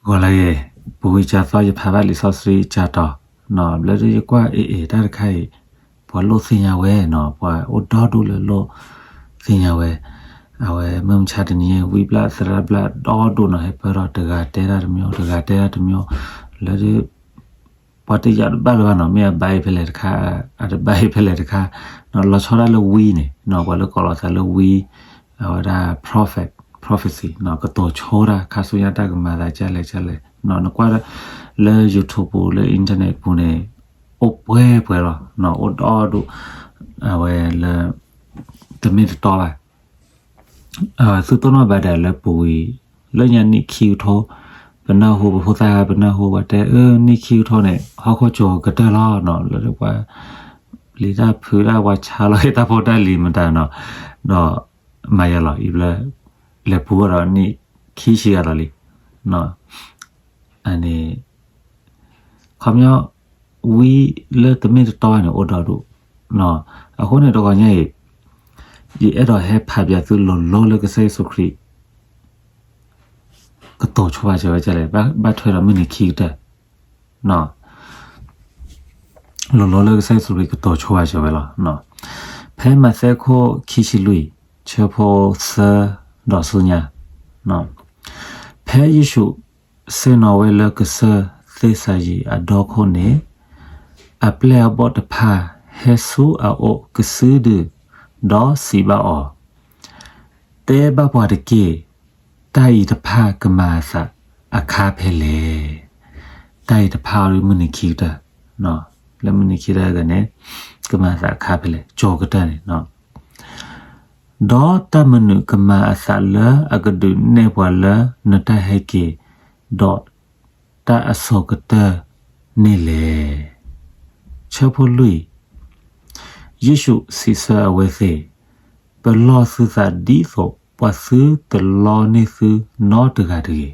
ဂီၤလၢအဂ့ၤ, ပူၤကွံာ်ကၠၤသီယဖးဘၣ်လံာ်စီဆှံကၠၤတီၤ, ဘျီဒုးယကွၢ်အ့ၣ်အ့ၣ်တၢ်တခါအံၤ, ပှၤလိၣ်သ့ၣ်ညါဝဲနီၤ, ပှၤအိၣ်ဒီဒူၣ်လၢလိၣ်သ့ၣ်ညါဝဲ, အဝဲမုၢ်မဆါတနံၤ ဝံဘျၣ်သရၣ်ဘျၣ်ဒီဒူၣ်နီၤ ဟဲပၢၢ်ထီၣ်တဂၤတဲတၢ်တမံၤ တဂၤတဲတၢ်တမံၤ, လၢဒုး ပှၤတယာ်တဘၣ်လၢၤဘၣ်နီၤ, မ့ၢ်အဘါအံၤဖဲလဲၣ်တခါ, အတဘါအံၤဖဲလဲၣ်တခါ, လီၤဆီဒၣ်လၢဝံန့ၣ်, ပှၤလၢကိးလီၤသးလၢဝံ, အဝဲဒၣ် prophet, prophecy နီၤ, ကတိၤဆိတၢ် ခါဆူညါတၢ်ကမၤသးကလဲၣ်ကလဲၣ်, နကွၢ်လၢ YouTube ပူၤ လၢ internet ပူၤန့ၣ်, အိၣ်ပှဲၤပှဲၤလီၤ, အိၣ်ဒီဒူၣ်, အဝဲလၢ တမ့ၢ်တတီဘၣ် သုတိၢ်နီၣ်ဘၣ်ဒၣ်လၢပူၤကွံာ်, လၢညါနံၣ်ခံကထိ, ပနၢ်ဟူပဖိသၣ် ပနၢ်ဟူပှၤတဲ အၢ နံၣ်ခံကထိန့ၣ် ဟီၣ်ခိၣ်ကၠီၤကတၢၢ်လီၤနီၤ, လၢပှၤ ပျံၤတၢ်ဖုးတၢ် ပှၤဆါလီၤတၢ်ဖိတၢ်လံၤမတၤနီၤ, ဒီးမၤယၤလီၤ အံၤဘျၢ လဲၤပူၤဒီးနံၣ်ခံဆံဂၤလီၤလံ, အန့ၣ် ခီပညီ ဝံလၢတမ့ၢ်တတီန့ၣ် အိၣ်ဒီဒူၣ်, အဃိန့ၣ်တဂီၤညါအံၤ, ယအဲၣ်ဒိးဟဲဖးပၠးသုလိၤလိၤလၢကစၢ်ယ့ၣ်ၡူးခရံာ် ကတိၤဆိပာ်စၢၤဝဲဒ်လဲၣ်, ဘၣ်ထွဲဒီးမုၢ်နံၤခံကတၢၢ်, လိၤလိၤလၢကစၢ်ယ့ၣ်ၡူးခရံာ်ကတိၤဆိပာ်စၢၤဝဲလီၤ. ဖဲမးသဲခိၣ်ခံဆံလွံၢ် ဆၢဖိသၢဒီးဆူညါ, ဖဲယ့ၣ်ၡူးဆ့ၣ်နီၤဝဲလၢကစၢၢ်သ့ၣ်စၤယံးအဒီခိၣ်န့ၣ်, အပျဲၢ်အဘီၣ်တဖၣ်ဟဲဆူအအိၣ်ကစုဒုၣ်, ဒီးစံးဘၣ်အီၤ, တဲဘၣ်ပှၤတက့ၢ်, တၢ်အံၤတဖၣ်ကမၤအသးအခါဖဲလဲၣ်. တၢ်အံၤတဖၣ်အီၤဒ်မုၢ်နံၤခံကတၢၢ်, လၢမုၢ်နံၤခံကတၢၢ်အဂီၢ်န့ၣ်, ကမၤအသးအခါဖဲလဲၣ်, ကၠီၤကတၢၢ်န့ၣ်, ဒီးတၢ်မနုၤကမၤအသးလၢအကဒုးနဲၣ်ပှၤလၢနတၢ်ဟဲက့ၤ, ဒီးတၢ်အစိၤကတၢၢ်န့ၣ်လဲၣ်. ဆၢဖိလွံၢ်, ယ့ၣ်ၡူးစံးဆၢအဝဲသ့ၣ်, ပလီၢ်သုသးဒ်သိးပှၤသုတလီန့ၢ်သုနီတဂၤတဂ့ၤ.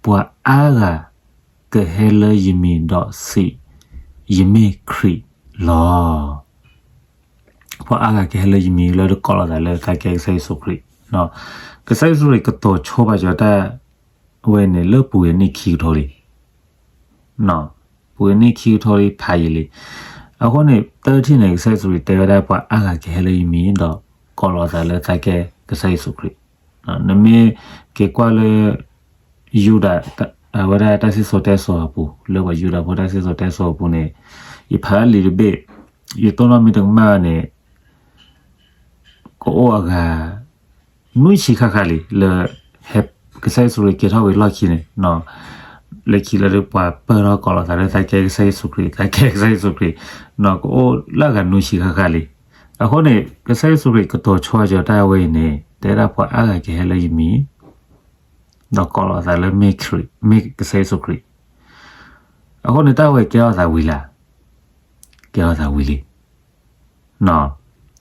ပှၤအါဂၤကဟဲလၢယမံၤဒီးစံး, ယမ့ၢ်ခရံာ်လီၤ. ပှၤအါဂၤကဟဲလၢယမံၤလၢတကိးလီၤသးလၢသးကဲကစၢ်ယ့ၣ်ၡူးခရံာ်, ကစၢ်ယ့ၣ်ၡူးခရံာ်ကတိၤဆိပာ်စၢၤတၢ်ဝဲန့ၣ်လၢပူၤကွံာ်နံၣ်ခံကထိလံ ပူၤကွံာ်နံၣ်ခံကထိလံဖးယံာ်လံ. အဃိန့ၣ် တထံၣ်န့ၣ် ကစၢ်ယ့ၣ်ၡူးခရံာ်တဲဝဲဒၣ် ပှၤအါဂၤကဟဲလၢယမံၤဒီး ကိးလီၤသးလၢသးကဲကစၢ်ယ့ၣ်ၡူးခရံာ်. နမ့ၢ်က့ၤကွၢ်လၢ ယူဒၤ အဝဲဒၣ်တၢ်စံၣ်စိၤတဲစိၤအပူၤ, လၢပှၤယူဒၤဖိတၢ်စံၣ်စိၤတဲစိၤအပူၤန့ၣ်, ယဖးလံာ်တဘ့ၣ်, ယတိၢ်နီၣ်မ့ၢ်တကမၣ်န့ၣ် ကအိၣ်အဂၤ နွံဆံဃၣ်ဃၣ်လံ လၢ ကစၢ်ယ့ၣ်ၡူးခရံာ်က့ၤထီၣ်ဝံၤလီၢ်ခံန့ၣ်, လၢခံလၢပှၤပၢၢ်ထီၣ်ကိးလီၤသးလၢသးကဲကစၢ်ယ့ၣ်ၡူးခရံာ်, သးကဲကစၢ်ယ့ၣ်ၡူးခရံာ်, ကအိၣ်လၢအဂၤနွံဆံဃၣ်ဃၣ်လံ. အဃိန့ၣ် ကစၢ်ယ့ၣ်ၡူးခရံာ်ကတိၤဆိကၠီၤတၢ်ဝဲအံၤန့ၣ် တဲဒၣ်ပှၤအါဂၤကဟဲလၢယမံၤ ဒီးကိးလီၤသးလၢမ့ၢ်ခရံာ်, မ့ၢ်ကစၢ်ယ့ၣ်ၡူးခရံာ်. အဃိန့ၣ် တၢ်ဝဲကဲထီၣ်သးဝံၤလံ, ကဲထီၣ်သးဝံၤလံ.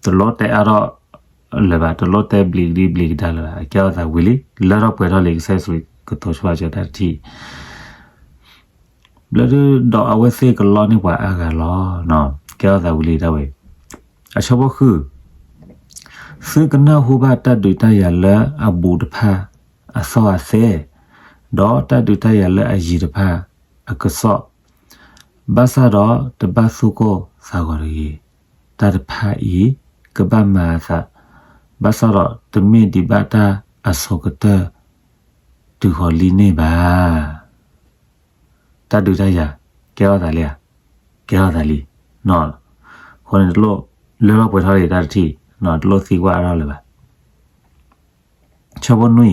တလိၣ်တဲအါထီၣ်လၢၤဘၣ်, တလိၣ်တဲဘျံးဒံဘျံးကဒါလၢၤဘၣ်, အကဲထီၣ်သးဝံၤလံ, လၢထီၣ်ပှဲၤထီၣ်လံ ကစၢ်ယ့ၣ်ၡူးခရံာ်ကတိၤဆိကၠီၤတၢ်တထံၣ် ဘျီဒုးဒီးအဝဲသ့ၣ်ကလီန့ၢ်ပှၤအါဂၤလီၤ. ကဲထီၣ်သးဝံၤလံတၢ်ဝဲ. အဆၢဖိဃု, သုကနၢ်ဟူဘၣ်တၢ်ဒုးတၢ်ယၤလၢအဘူးတဖၣ်အသီၣ်အသဲ, ဒီးတၢ်ဒုးတၢ်ယၤလၢအယံၤတဖၣ်အကစီၣ်, ဘၣ်ဆၣ်ဒီးတဘၣ်သူၣ်ကိၢ်သးဂီၤတဂ့ၤ. တၢ်တဖၣ်အံၤကဘၣ်မၤအသး, ဘၣ်ဆၣ်ဒီးတမ့ၢ်ဒံးဘၣ်တၢ်အစိၤကတၢၢ်တုၤဃီၤလံန့ၣ်ဘၣ်. တၢ်ဒုးတၢ်ယၤ ကဲထီၣ်သးလံဧါ, ကဲထီၣ်သးလံ. အဃိန့ၣ် တလိၣ်လၢထီၣ်ပှဲၤထီၣ်လံတၢ်တထံၣ်, တလိၣ်သံကွၢ်အါထီၣ်လၢၤဘၣ်. ဆၢဖိနွံ,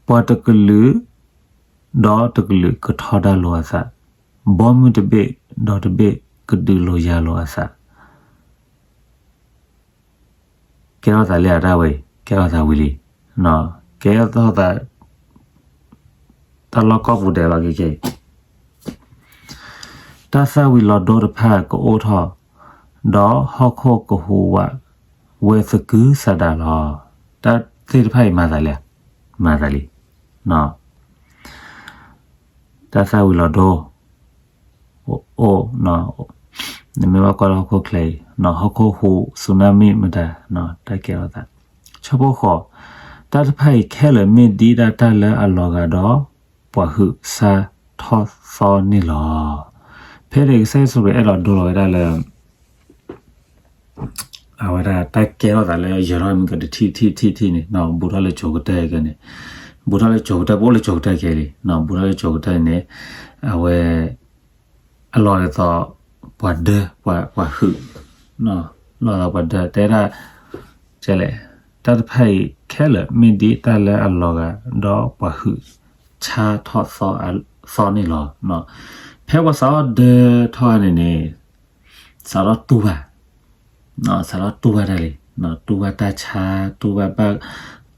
ပှၤတကလုာ်ဒီးတကလုာ်ကထီဒါလိာ်အသး, ဘီမုၢ်တဘ့ၣ်ဒီးတဘ့ၣ်ကဒုးလိာ်ယၤလိာ်အသး. ကဲထီၣ်သးလံဧါတၢ်ဝဲ, ကဲထီၣ်သးဝံၤလံ, ကဲထီၣ်သး, တၢ်လီၢ်ကိးပူၤဒဲးလီၤက့ၤက့ၤ တၢ်သၣ်ဝံၤလီၤဒိတဖၣ်ကအိၣ်ထီၣ်, ဒီးဟီၣ်ခိၣ်ကဟူးဝးဝဲသကုၤဆးဒးလီၤ. တၢ်သ့ၣ်တဖၣ်အံၤမၤသးလံ, မၤသးလံ. တၢ်သၣ်ဝံၤလီၤဒိ အိၣ်, နမ့ၢ်ဘၣ်ကွၢ်လၢဟီၣ်ခိၣ်ချၢအံၤ, ဟီၣ်ခိၣ်ဟူး စူနၣ်မံၣ်မတၤ, တၢ်ကဲထီၣ်သး. ဆၢဖိဃိး, တၢ်တဖၣ်အံၤခဲလၢာ်မ့ၢ်ဒ်ဒၣ်တၢ်လၢအလီၤဂာ်ဒီး ပှၤဟုးဆါထီၣ်သီန့ၣ်လီၤ. ဖဲန့ၣ်ကစၢ်ယ့ၣ်ၡူးခရံာ်အဲၣ်ဒိးဒိလီၤဝဲဒၣ်လၢ အဝဲဒၣ်တၢ်ကဲထီၣ်သးလၢယၢၤထီၣ်မုၢ်ကတထံၣ်ထံၣ်ထံၣ်ထံၣ်န့ၣ် ဘူးထီၣ်လၢကၠိကတၢၢ်ကဲန့ၣ်, ဘူးထီၣ်လၢကၠိကတၢၢ် ပအိၣ်လၢကၠိကတၢၢ်ကဲလံ, ဘူးထီၣ်လၢကၠိကတၢၢ်န့ၣ် အဝဲ အလီၢ်ဒ်သိး ပှၤဒၢ ပှၤဟုး, လီၢ်ဒ်သိးပှၤဒၢ တဲဒၣ် ကဲလဲၣ်, တၢ်တဖၣ်အံၤခဲလၢာ်မ့ၢ်ဒ်တၢ်လၢအလီၤဂာ် ဒီးပှၤဟုးဆါထီၣ်သီန့ၣ်လီၤ. ဖဲပှၤစးထီၣ်ဒၢထီၣ်န့ၣ်န့ၣ် စးထီၣ်တူၢ်ဘၣ် စးထီၣ်တူၢ်ဘၣ်တၢ်လံ, တူၢ်ဘၣ်တၢ်ဆါ တူၢ်ဘၣ်ဘၣ်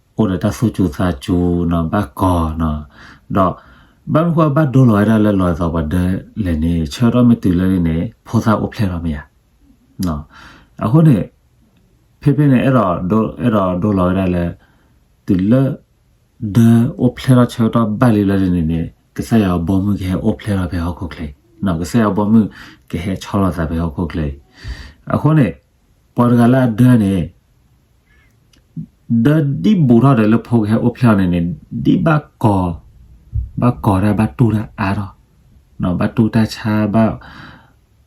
အိၣ်ဒီးတၢ်သူၣ်စူၤသးစူၤနီၤ ဘၣ်ကီၤနီၤ, ဒီး ဘၣ်မနုၤဃိဘၣ်ဒိလီၤဝဲဒၣ်လၢလီၤဒ်သိးပှၤဒၢလဲၣ်န့ၣ် ဆၢကတီၢ်မ့ၢ်တုၤလၢန့ၣ် ဖိသၣ်အိၣ်ဖျဲၣ်ထီၣ်မ့ၢ်ဧါ. အဃိန့ၣ် ဖဲဖဲန့ၣ် အဲၣ်ဒိးဒိလီၤဝဲဒၣ်လၢ တုၤလၢ ဒၢအိၣ်ဖျဲၣ်ထီၣ်ဆၢကတီၢ်ဘၣ်လံလၢန့ၣ်န့ၣ် ကစၢ်ယွၤအဘီမုၢ်ကဟဲအိၣ်ဖျဲၣ်ထီၣ်ဖဲဟီၣ်ခိၣ်ချၢအံၤ, ကစၢ်ယွၤအဘီမုၢ်ကဟဲဆီလီၤသးဖဲဟီၣ်ခိၣ်ချၢအံၤ. အဃိန့ၣ် ပှၤတဂၤလၢအဒၢန့ၣ် ဒၢဒ်ဘူးထီၣ်ဒီးလၢဖိကဟဲအိၣ်ဖျဲၣ်အီၤန့ၣ်န့ၣ် ဒ်ဘၣ်ကီၤ, ဘၣ်ကီၤတၢ် ဘၣ်တူၢ်တၢ်အါထီၣ်, ဘၣ်တူၢ်တၢ်ဆါ ဘၣ်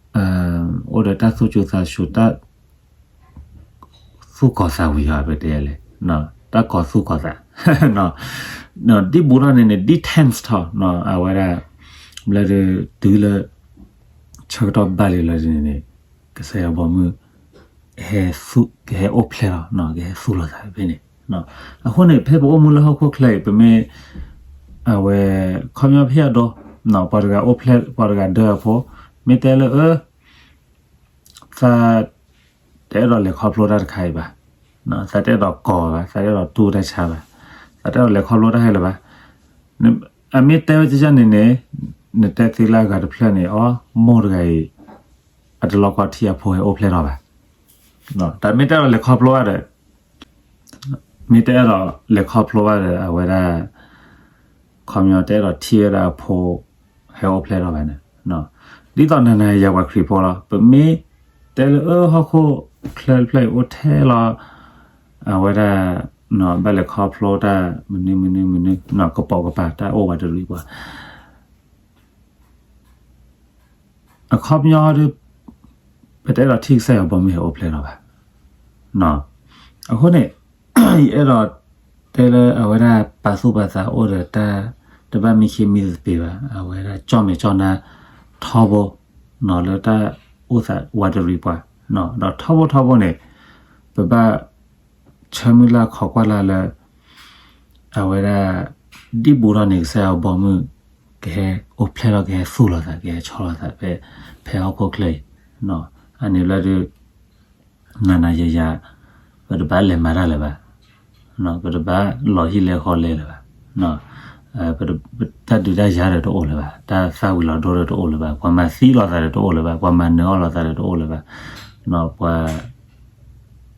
အိၣ်ဒီးတၢ်သူၣ်စူၤသးစူၤ တၢ် သူၣ်ကီၤသးဝံၤဟီ ပတဲလဲၣ်, တၢ်ကီၤသူၣ်ကီၤသး ဒ်ဘူးထီၣ်န့ၣ်န့ၣ် ဒ် tense ထီၣ် အဝဲဒၣ် ဘျီဒီးတုၤလၢ ဆၢကတီၢ်ဘၣ်လံလီၤန့ၣ်န့ၣ် ကစၢ်ယွၤဘီမုၢ် ကဟဲအိၣ်ဖျဲၣ်လီၤ ကဟဲသူၣ်လီၤသးဖဲန့ၣ်. အဃိန့ၣ် ဖဲပအိၣ်မူလၢဟီၣ်ခိၣ်ချၢအံၤ ပမ့ၢ် အဝဲ ခီပညီဖဲအဒိ ပှၤတဂၤအိၣ်ဖျဲၣ် ပှၤတဂၤဒၢအဖိ မ့ၢ်တဲလၢအၢ သး တအဲၣ်ဒိးလဲၤခီဖျိတၢ်တခါအံၤဘၣ်, သးတအဲၣ်ဒိးကီၤဘၣ်, သးတအဲၣ်ဒိးတူၢ်တၢ်ဆါဘၣ်, သးတအဲၣ်ဒိးလဲၤခီဖျိတၢ်ဟဲလၢၤဘၣ်. အမ့ၢ်တဲဝဲကန့ၣ်န့ၣ် နတဲသ့လၢအဂၤတဖျၢၣ်န့ၣ် အီ မိၢ်တဂၤအံၤ အတလီၤကီထံအဖိဟဲအိၣ်ဖျဲၣ်ထီၣ်ဘၣ်. တၢ်မ့ၢ်တဲဒိးလဲၤခီဖျိဘၣ်ဒီး မ့ၢ်တအဲၣ်ဒိးလဲၤခီဖျိဘၣ်ဒီး အဝဲဒၣ် ခီပညီတအဲၣ်ဒိးထံၣ်ဝဲဒၣ်အဖိ ဟဲအိၣ်ဖျဲၣ်ထီၣ်ဘၣ်န့ၣ်, ဒ်သိးနၤနၤယၤပှၤခရံာ်ဖိလီၤ. ပမ့ၢ်တဲလၢအၢဟီၣ်ခိၣ်ချၢတဖျၢၣ်အံၤအိၣ်ထဲလီၤ အဝဲဒၣ် ဘၣ်လဲၤခီဖျိတၢ်မနုၤမနုၤမနုၤ ကပိာ်ကပၤတၢ်အိၣ်ဝးတရံးပှၤ အခီပညီဒီး ပတအဲၣ်ဒိးထံၣ်ကစၢ်ယွၤဘီမုၢ်ဟဲအိၣ်ဖျဲၣ်ထီၣ်ဘၣ်. အဃိန့ၣ် ယအဲၣ်ဒိးတဲလၢအဝဲဒၣ်ပာ်သူၣ်ပာ်သးအိၣ်ဒီးတၢ်တဘၣ်မံခ့မံသပ့ၤဘၣ်, အဝဲဒၣ်ကၠီၣ်မဲာ်ကၠီၣ်နါထီဘိ လၢတၢ်အိၣ်သးဝးတရံးပှၤ, ဒီးထီဘိထီဘိန့ၣ် ပဘၣ် ဆၢမုၢ်လၢ်ခိးကွၢ်လၢ်လၢ အဝဲဒၣ် ဒ်ဘူးထီၣ်န့ၣ် ကစၢ်ယွၤဘီမုၢ် ကဟဲအိၣ်ဖျဲၣ်ထီၣ် ကဟဲသူၣ်လီၤသး ကဟဲဆီလီၤသး ဖဲဟီၣ်ခိၣ်ချၢအံၤ, အန့ၣ်လၢဒုး နၤနၤယၤယၤ ပတဘၣ်လဲၤမၤတၢ်လၢၤဘၣ်, ပတဘၣ်လီၤဟံၣ်လဲၤဃီလဲၤလၢၤဘၣ်, တၢ်ဒုးတၢ်ယၤဒီးတအိၣ်လၢၤဘၣ်, တၢ်သၣ်ဝံၤလီၤဒိဒီးတအိၣ်လၢၤဘၣ်, ပှၤမၤသံလီၤသးဒီးတအိၣ်လၢၤဘၣ်, ပှၤမၤနၢၤအီၣ်လီၤသးဒီးတအိၣ်လၢၤဘၣ်, ပှၤ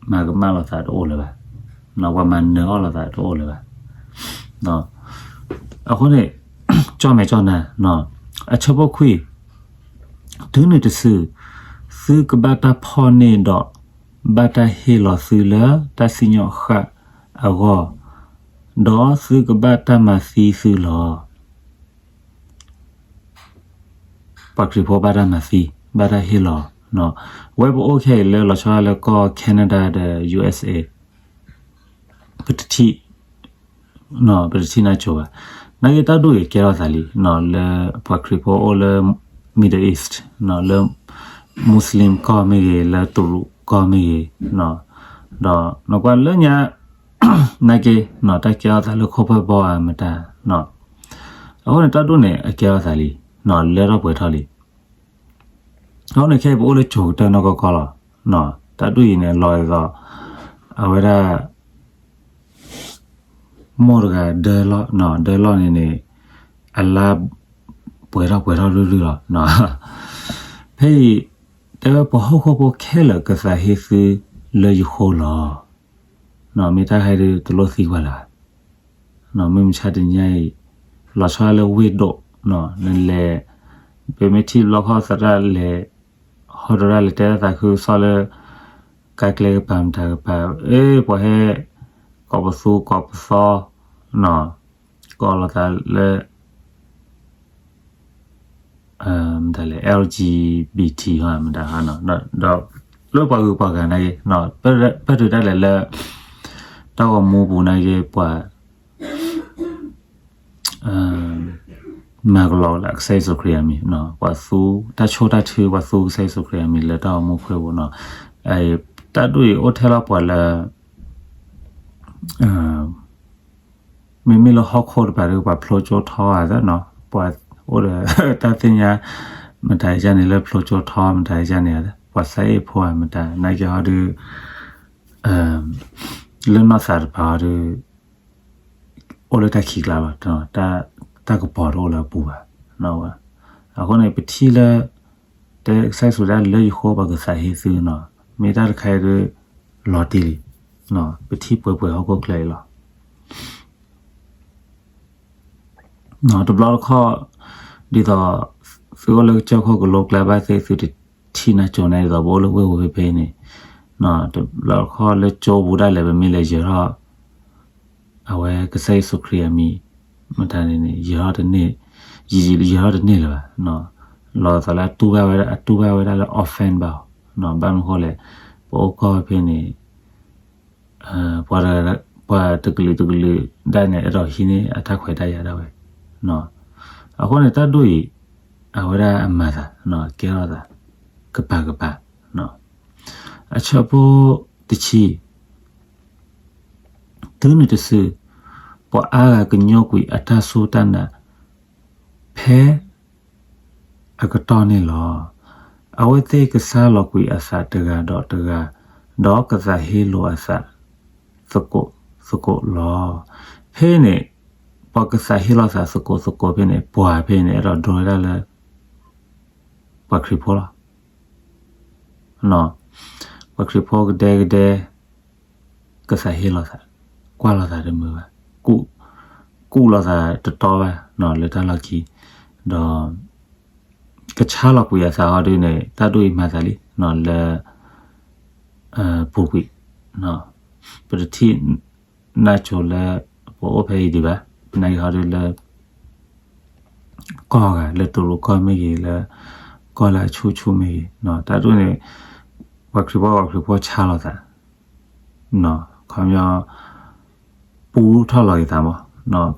မၤကမၣ်လိာ်သးတအိၣ်လၢၤဘၣ်, ပှၤမၤနၢၤအီၣ်လိာ်သးတအိၣ်လၢၤဘၣ်. အဃိန့ၣ် ကၠီၣ်မဲာ်ကၠီၣ်နါ, အဆၢဖိခွံ, တုၤနုၤတစု, သုကဘၣ်တၢ်ဖီၣ်န့ၢ်ဒီး ဘၣ်တၢ်ဟ့ၣ်လီၤသုလၢတၢ်စံၣ်ညီၣ်ဃၣ်အဂီၢ်, ဒီးသုကဘၣ်တၢ်မၤသံသုလီၤ. ပှၤခရံာ်ဖိဘၣ်တၢ်မၤသံ, ဘၣ်တၢ်ဟ့ၣ်လီၤ, ဝဲပအိၣ်ခဲအံၤလၢလီၤဆီဒၣ်လၢကီၢ် Canada ဒီး U S A ပတထံၣ်, ပတထံၣ်နၢ်ကၠိဘၣ်. နာ်က့တၢ်ဒိၣ်အံၤကဲထီၣ်သးလံ, လၢပှၤခရံာ်ဖိအိၣ်လၢ Middle East, လၢ Muslim ကီၢ်မ့ၢ်ဂ့ၤ, လၢတရူးကီၢ်မ့ၢ်ဂ့ၤ, ဒီးနကွၢ်လၢညါ နာ်က့ တၢ်ကဲထီၣ်သးလၢခိၣ်ဖၢၣ်ဘီဧါမတၤ, အဃိန့ၣ်တၢ်ဒိၣ်န့ၣ်အကဲထီၣ်သးလံ, လၢထီၣ်ပှဲၤထီၣ်လံ. အဃိန့ၣ်ခဲအံၤပအိၣ်လၢကၠိကတၢၢ်နီၢ်ကီၢ်ကီၢ်လီၤ. တၢ်ဒိၣ်အံၤန့ၣ် လီၤဒ်သိး အဝဲဒၣ် မိၢ်တဂၤဒၢလီၢ်, ဒၢလီၢ်န့ၣ်န့ၣ် အလါပှဲၤထီၣ်ပှဲၤထီၣ်ရုၢ်ရုၢ်လီၤ. ဖဲအံၤ တဲဝဲပှၤဟီၣ်ခိၣ်ဖိခဲလၢာ်ကသးဟ့သုလၢယဃိလီၤ. မ့ၢ်တၢ်ဟဲဒုးတလိၣ်သံကွၢ်လၢၤဘၣ်. မုၢ်မဆါတနံၤညါအံၤ လီၤဆီဒၣ်လၢဝ့ၢ်ဒိၣ်, နလဲၤ ပမ့ၢ်ထံၣ်ဘျီခီၣ်သရၣ်လဲၤ ဟီၣ်ဒိရၣ်လဲၤတဲတၢ်သးခုကစီၣ်လၢ ကါကျဲကပၤမတၤကပၤ, အ့ ပှၤဟဲ ကိးပသူကိးပသီ ကိးလိာ်သးလၢ မတၤလဲၣ် L G B T မတၤ ဒီးလၢပှၤဂုၤပှၤဂၤနာ်က့ ပၢၢ်ဒိးဒၣ်လဲာ်လၢ တၢ်ဂီၤမူပူၤနာ်က့ ပှၤ မၤကလီကလးကစၢ်ယ့ၣ်ၡူးခရံာ်အမံၤ, ပှၤသူတၢ်ဆိၣ်တၢ်ထု ပှၤသူကစၢ်ယ့ၣ်ၡူးခရံာ်အမံၤလၢတၢ်ဂီၤမူခွဲးပူၤနီၤ. တၢ်ဒ်အံၤအိၣ်ထဲလီၤပှၤလၢ မ့မ့ၢ်လၢဟီၣ်ခိၣ်တပၤဒီး ပှၤဖျိကၠိထီဧါသနီၤ, ပှၤအိၣ်ဒီးတၢ်သ့ၣ်ညါ မတၤယါန့ၣ်လၢဖျိကၠိထီ မတၤယါန့ၣ်, ပှၤသးအ့ၣ်ဖိဧါ မတၤနာ်က့ဟီဒီး လၢနီၢ်သးတပၤဟီဒီး အိၣ်လၢတၢ်ခံးကျါလီၤ, တၢ်ကပီၤတအိၣ်လၢအပူၤဘၣ်. အဃိန့ၣ် ပထံၣ်လၢ တဲကစၢ်ယ့ၣ်ၡူးဒၣ်လၢယဃိပှၤကသးဟ့သုနီၤ, မ့ၢ်တၢ်တခါအံၤဒီး လီၤတံၢ်လံ, ပထံၣ်ပှဲၤပှဲၤဟီၣ်ခိၣ်ချၢအံၤလီၤ. တဘျီတခီၣ် ဒ်သိး သုအိၣ်လၢကစၢၢ်ခိၣ်ကလိကျါဘၣ်သ့ၣ် သုတထံၣ်နၢ်ကၠိန့ၣ် ဒ်သိးပအိၣ်လၢဝ့ၢ်ပူၤဖဲဖဲအံၤန့ၣ်, တဘျီတခီၣ်လၢကၠိပူၤဒၣ်လဲာ် ပမ့ၢ်လဲၤယၢၤထီၣ် အဝဲကစၢ်ယ့ၣ်ၡူးခရံာ်အမံၤ မတၤန့ၣ်န့ၣ် ယၢၤထီၣ်တန့ၢ်, ယ ယၢၤထီၣ်တန့ၢ်လၢၤဘၣ်. လီၤသးလၢအတူၢ်ဘၣ်ဝဲဒၣ်, အတူၢ်ဘၣ်ဝဲဒၣ်လၢ offend ဘၣ်အီၤ, ဘၣ်မနုၤဃိလဲၣ်, ပအိၣ်ကီၢ်ဖဲန့ၣ် ပှၤတကလုာ်တကလုာ်ဒၣ်န့ၣ် အဲၣ်ဒိးဟံးန့ၢ်အတၢ်ခွဲးတၢ်ယာ်ဒၣ်ဝဲ. အဃိန့ၣ် တၢ်ဒ်အံၤ အဝဲဒၣ်အမၤသး ကဲထီၣ်သး ကပၤကပၤ အဆၢဖိတဆံ တုၤနုၤတစု ပှၤအါဂၤကညိကွံာ်အတၢ်စူၢ်တၢ်နာ် ဖဲအကတီၢ်န့ၣ်လီၤ. အဝဲသ့ၣ်ကစၢ်လီၤကွံာ်အသးတဂၤဒီးတဂၤ, ဒီးကသးဟ့လိာ်အသးသကိးသကိးလီၤ. ဖဲန့ၣ် ပှၤကသးဟ့လိာ်သးသကိးသကိးဖဲန့ၣ် ပှၤဖဲန့ၣ် အဲၣ်ဒိးဒိဝဲဒၣ်လၢ ပှၤခရံာ်ဖိလီၤ. ပှၤခရံာ်ဖိကဒဲကဒဲ ကသးဟ့လိာ်သး, ကွၢ်လိာ်သးတမုာ်ဘၣ်, ကူၣ်လိာ်သးတတီဘၣ် လၢတၢ်လီၢ်ခံ, ဒီး ကဆါလီၤကွံာ်အသးဟီဒ်န့ၣ် တၢ်ဒ်အံၤမၤသးလံ လၢ ပူၤကွံာ်, ပတထံၣ်နၢ်ကၠိလၢ ပအိၣ်ဖဲအံၤဒံးဘၣ်, နာ်က့ဟီဒ်လၢ ကီၢ်ဂၤ လၢတရူးကီၢ်မ့ၢ်ဂ့ၤ လၢ ကီၢ်လၢအဆူၣ်ဆူၣ်မ့ၢ်ဂ့ၤ, တၢ်ဒ်န့ၣ် ပှၤခရံာ်ဖိ ပှၤခရံာ်ဖိဆါလိာ်သး ခီပညီ ပူထီၣ်လီၤက့ၤသးမး,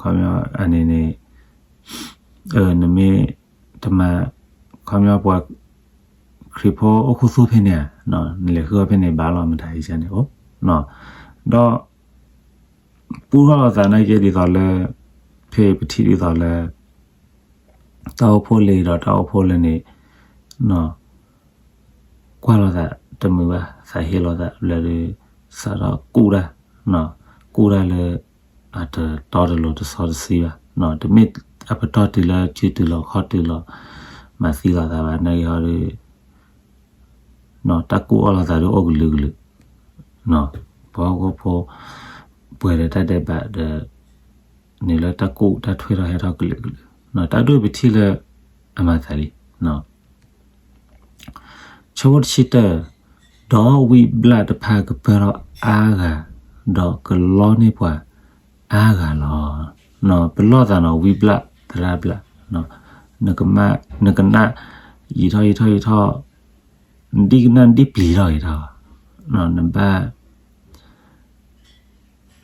ခီပညီအန့ၣ်န့ၣ် နမ့ၢ်တမၤ ခီပညီပှၤခရံာ်ဖိအိၣ်ခူသူၣ်ဖဲန့ၣ်ဧါ, နလဲၤဃုအီၣ်ဖဲန့ၣ်ဘၣ်လီၤ မတၤဟံးန့ၢ်န့ၣ်အိၣ်, ဒီး ပူထီၣ်လိာ်သးနာ်က့ဒ်သိးလၢ ဖဲပထံၣ်ဒ်သိးလၢ တၢ်အိၣ်ဖှိၣ်လၢဒီးတၢ်အိၣ်ဖှိၣ်လၢန့ၣ် ကွၢ်လိာ်သးတမုာ်ဘၣ် သးဟ့လိာ်သးဘျီဒီး စးထီၣ်ကူၣ်တၢ်, ကူၣ်တၢ်လၢ အတတီတလိၤတစီတဆှံဘၣ်, တမ့ၢ်အပတီၢ်တုၤလၢစုတုၤလီၤခီၣ်တုၤလီၤ မၤသံလိာ်သးဘၣ် နာ်က့ဟီဒီး တၢ်ကူၣ်အီၣ်လိာ်သးဒီးအိၣ်ကလုာ်ကလုာ်, ပှၤဟီၣ်ခိၣ်ဖိ ပှဲၤဒီးတၢ်ဒဲးဘးဒီး န့ၣ်လၢတၢ်ကူၣ်တၢ်ထွဲထီၣ်ဟဲထီၣ်ကလုာ်ကလုာ်, တၢ်ဒ်ပထံၣ်လၢ အမၤသးလံ ဆၢဖိတဆံတၢ, ဒီးဝံဘျၣ်တဖၣ်ကပၢၢ်ထီၣ်အါဂၤ, ဒီးကလီန့ၢ်ပှၤအါဂၤလီၤ. ပလီၢ်သးနီၤ ဝံဘျၣ်သရၣ်ဘျၣ်, နကနၣ် ယံာ်ထီၣ်ယံာ်ထီၣ်ယံာ်ထီၣ်, နဒံကနၣ်နဒံပျံၤထီၣ်ယံာ်ထီၣ်, နဘၣ်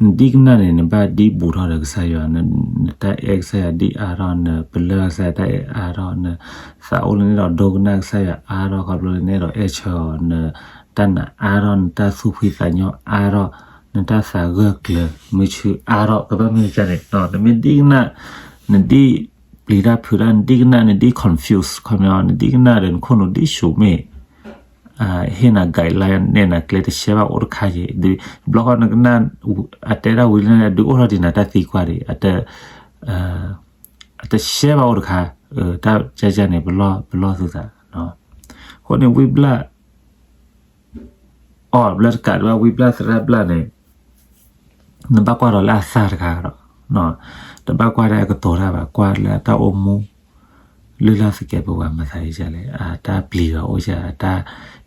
နဒံကနၣ်န့ၣ် နဘၣ်ဒံဘူးထီၣ်ဒီးကစၢ်ယွၤ, နတၢ်အဲၣ်ကစၢ်ယွၤဒံအါထီၣ်, နပလၢၢ်ကစၢ်ယွၤတၢ်အဲၣ်အါထီၣ်, နသးအိၣ်လၢနအဲၣ်ဒိးဒိကနၣ်ကစၢ်ယွၤအါထီၣ် ခီဖျိလၢနအဲၣ်ဒိးအဲၣ်ဆၢအီၤ, နတၢ်နာ်အါထီၣ်, နတၢ်သူၣ်ဖှံသးညီအါထီၣ်, နတၢ်သးဂၢၢ်ကျၢၤမုာ်ဆူၣ်အါထီၣ်, ကဘၣ်မ့ၢ်ကန့ၣ် နမ့ၢ်ဒံကနၣ် နဒံပျံၤတၢ်ဖုးတၢ် နဒံကနၣ် နဒံ confuse ခီပညီ နဒံကနၣ်ဒီးနခိၣ်နူာ်ဒံဆူၣ်မ့ၢ် ဟ့ၣ်နၤ guideline နဲၣ်နၤကျဲတရှဲဘၣ်အိၣ်တခါယံၤ, ဒုးဘျီဃီနကနၣ် အတဲတၢ်ဝံၤလၢနဒုးအိၣ်ထီၣ်ဒံးနၤတၢ်သံကွၢ်ဒံး, အတရှဲဘၣ်အိၣ်တခါ, တၢ်ကဲကဲန့ၣ် ပလီၢ်သုသး, အဃိန့ၣ် ဝံဘျၣ် အီၣ်ဘျၢတကးဒံးဘၣ် ဝံဘျၣ်သရၣ်ဘျၣ်န့ၣ် နဘၣ်ကွၢ်ဒီးလၢအသၣ်တခါဒီး, တဘၣ်ကွၢ်ဒၣ်အကတိၤတၢ်ဘၣ်, ကွၢ်လၢအတၢ်အိၣ်မူ လုၢ်လၢ်သကဲးပဝးမၤသးဒ်လဲၣ်, အတၢ်ပျံၤယွၤအိၣ်ယၤ, အတၢ်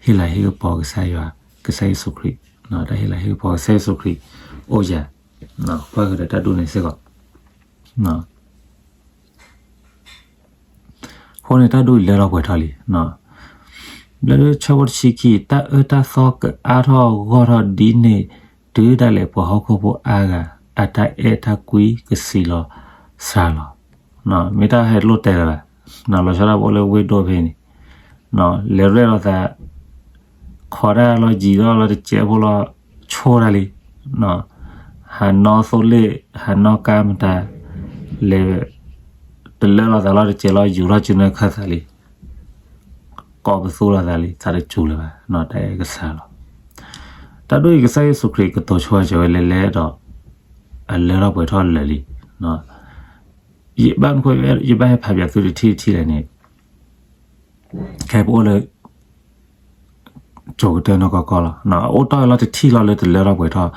ဟ့ၣ်လၤဟ့ၣ်ကပီၤကစၢ်ယွၤ, ကစၢ်ယ့ၣ်ၡူးခရံာ်, တၢ်ဟ့ၣ်လၤဟ့ၣ်ကပီၤကစၢ်ယ့ၣ်ၡူးခရံာ်အိၣ်ယၤ, ကွၢ်ဃုာ်ဒီးတၢ်ဒ်န့ၣ်စ့ၢ်ကီး အဃိ အဃိန့ၣ်တၢ်ဒ်အံၤလၢထီၣ်ပှဲၤထီၣ်လံ. ဘျီဒုးဆၢဖိတဆံခံ, တၢ်အၢတၢ်သီကအါထီၣ်ဂီၢ်ထီၣ်ဒ်န့ၣ် တုၤဒၣ်လဲာ်ပှၤဟီၣ်ခိၣ်ဖိအါဂၤ အတၢ်အဲၣ်တၢ်ကွံကစံးလီၤစှၤလီၤ. မ့ၢ်တၢ်ဟဲလိၣ်တဲလၢၤဘၣ်, လီၤဆီဒၣ်ပအိၣ်လၢဝ့ၢ်ဒိၣ်ဖဲန့ၣ် လဲၤရဲၣ်လီၤသး ခိးတၢ်လီၤယံၤထီၣ်လီၤတစဲးဖိလီၤ ဆိတၢ်လံ, ဟးနီၣ်သိလ့ၣ် ဟးနီၣ်ကါမတၤ လဲၤ တလၢလီၤသးလီၤတစဲးလီၤ ယူၤထီၣ်စုနဲၣ်ခၢၣ်သးလံ, ကိးပသူလီၤသးလံ သးတစူၤလၢၤဘၣ်, တၢ်အဲၣ်ကစှၤလီၤ. တၢ်ဒ်အံၤကစၢ်ယ့ၣ်ၡူးခရံာ်ကတိၤဆိဝဲစၢၤဝဲလဲၤလဲၤဒီး အလၢထီၣ်ပှဲၤထီၣ်လၢာ်လံ. ယဘၣ်မနုၤဃိ ယဘၣ်ဟဲဖးဘၣ်သုတထံၣ်တထံၣ်လဲၣ်န့ၣ် ခဲအံၤပအိၣ်လၢ ကၠိၤကတၢၢ်နီၢ်ကီၢ်ကီၢ်လီၤ. အအိၣ်တီၢ်လီၤတထံၣ်လီၤလၢတလၢထီၣ်ပှဲၤထီၣ်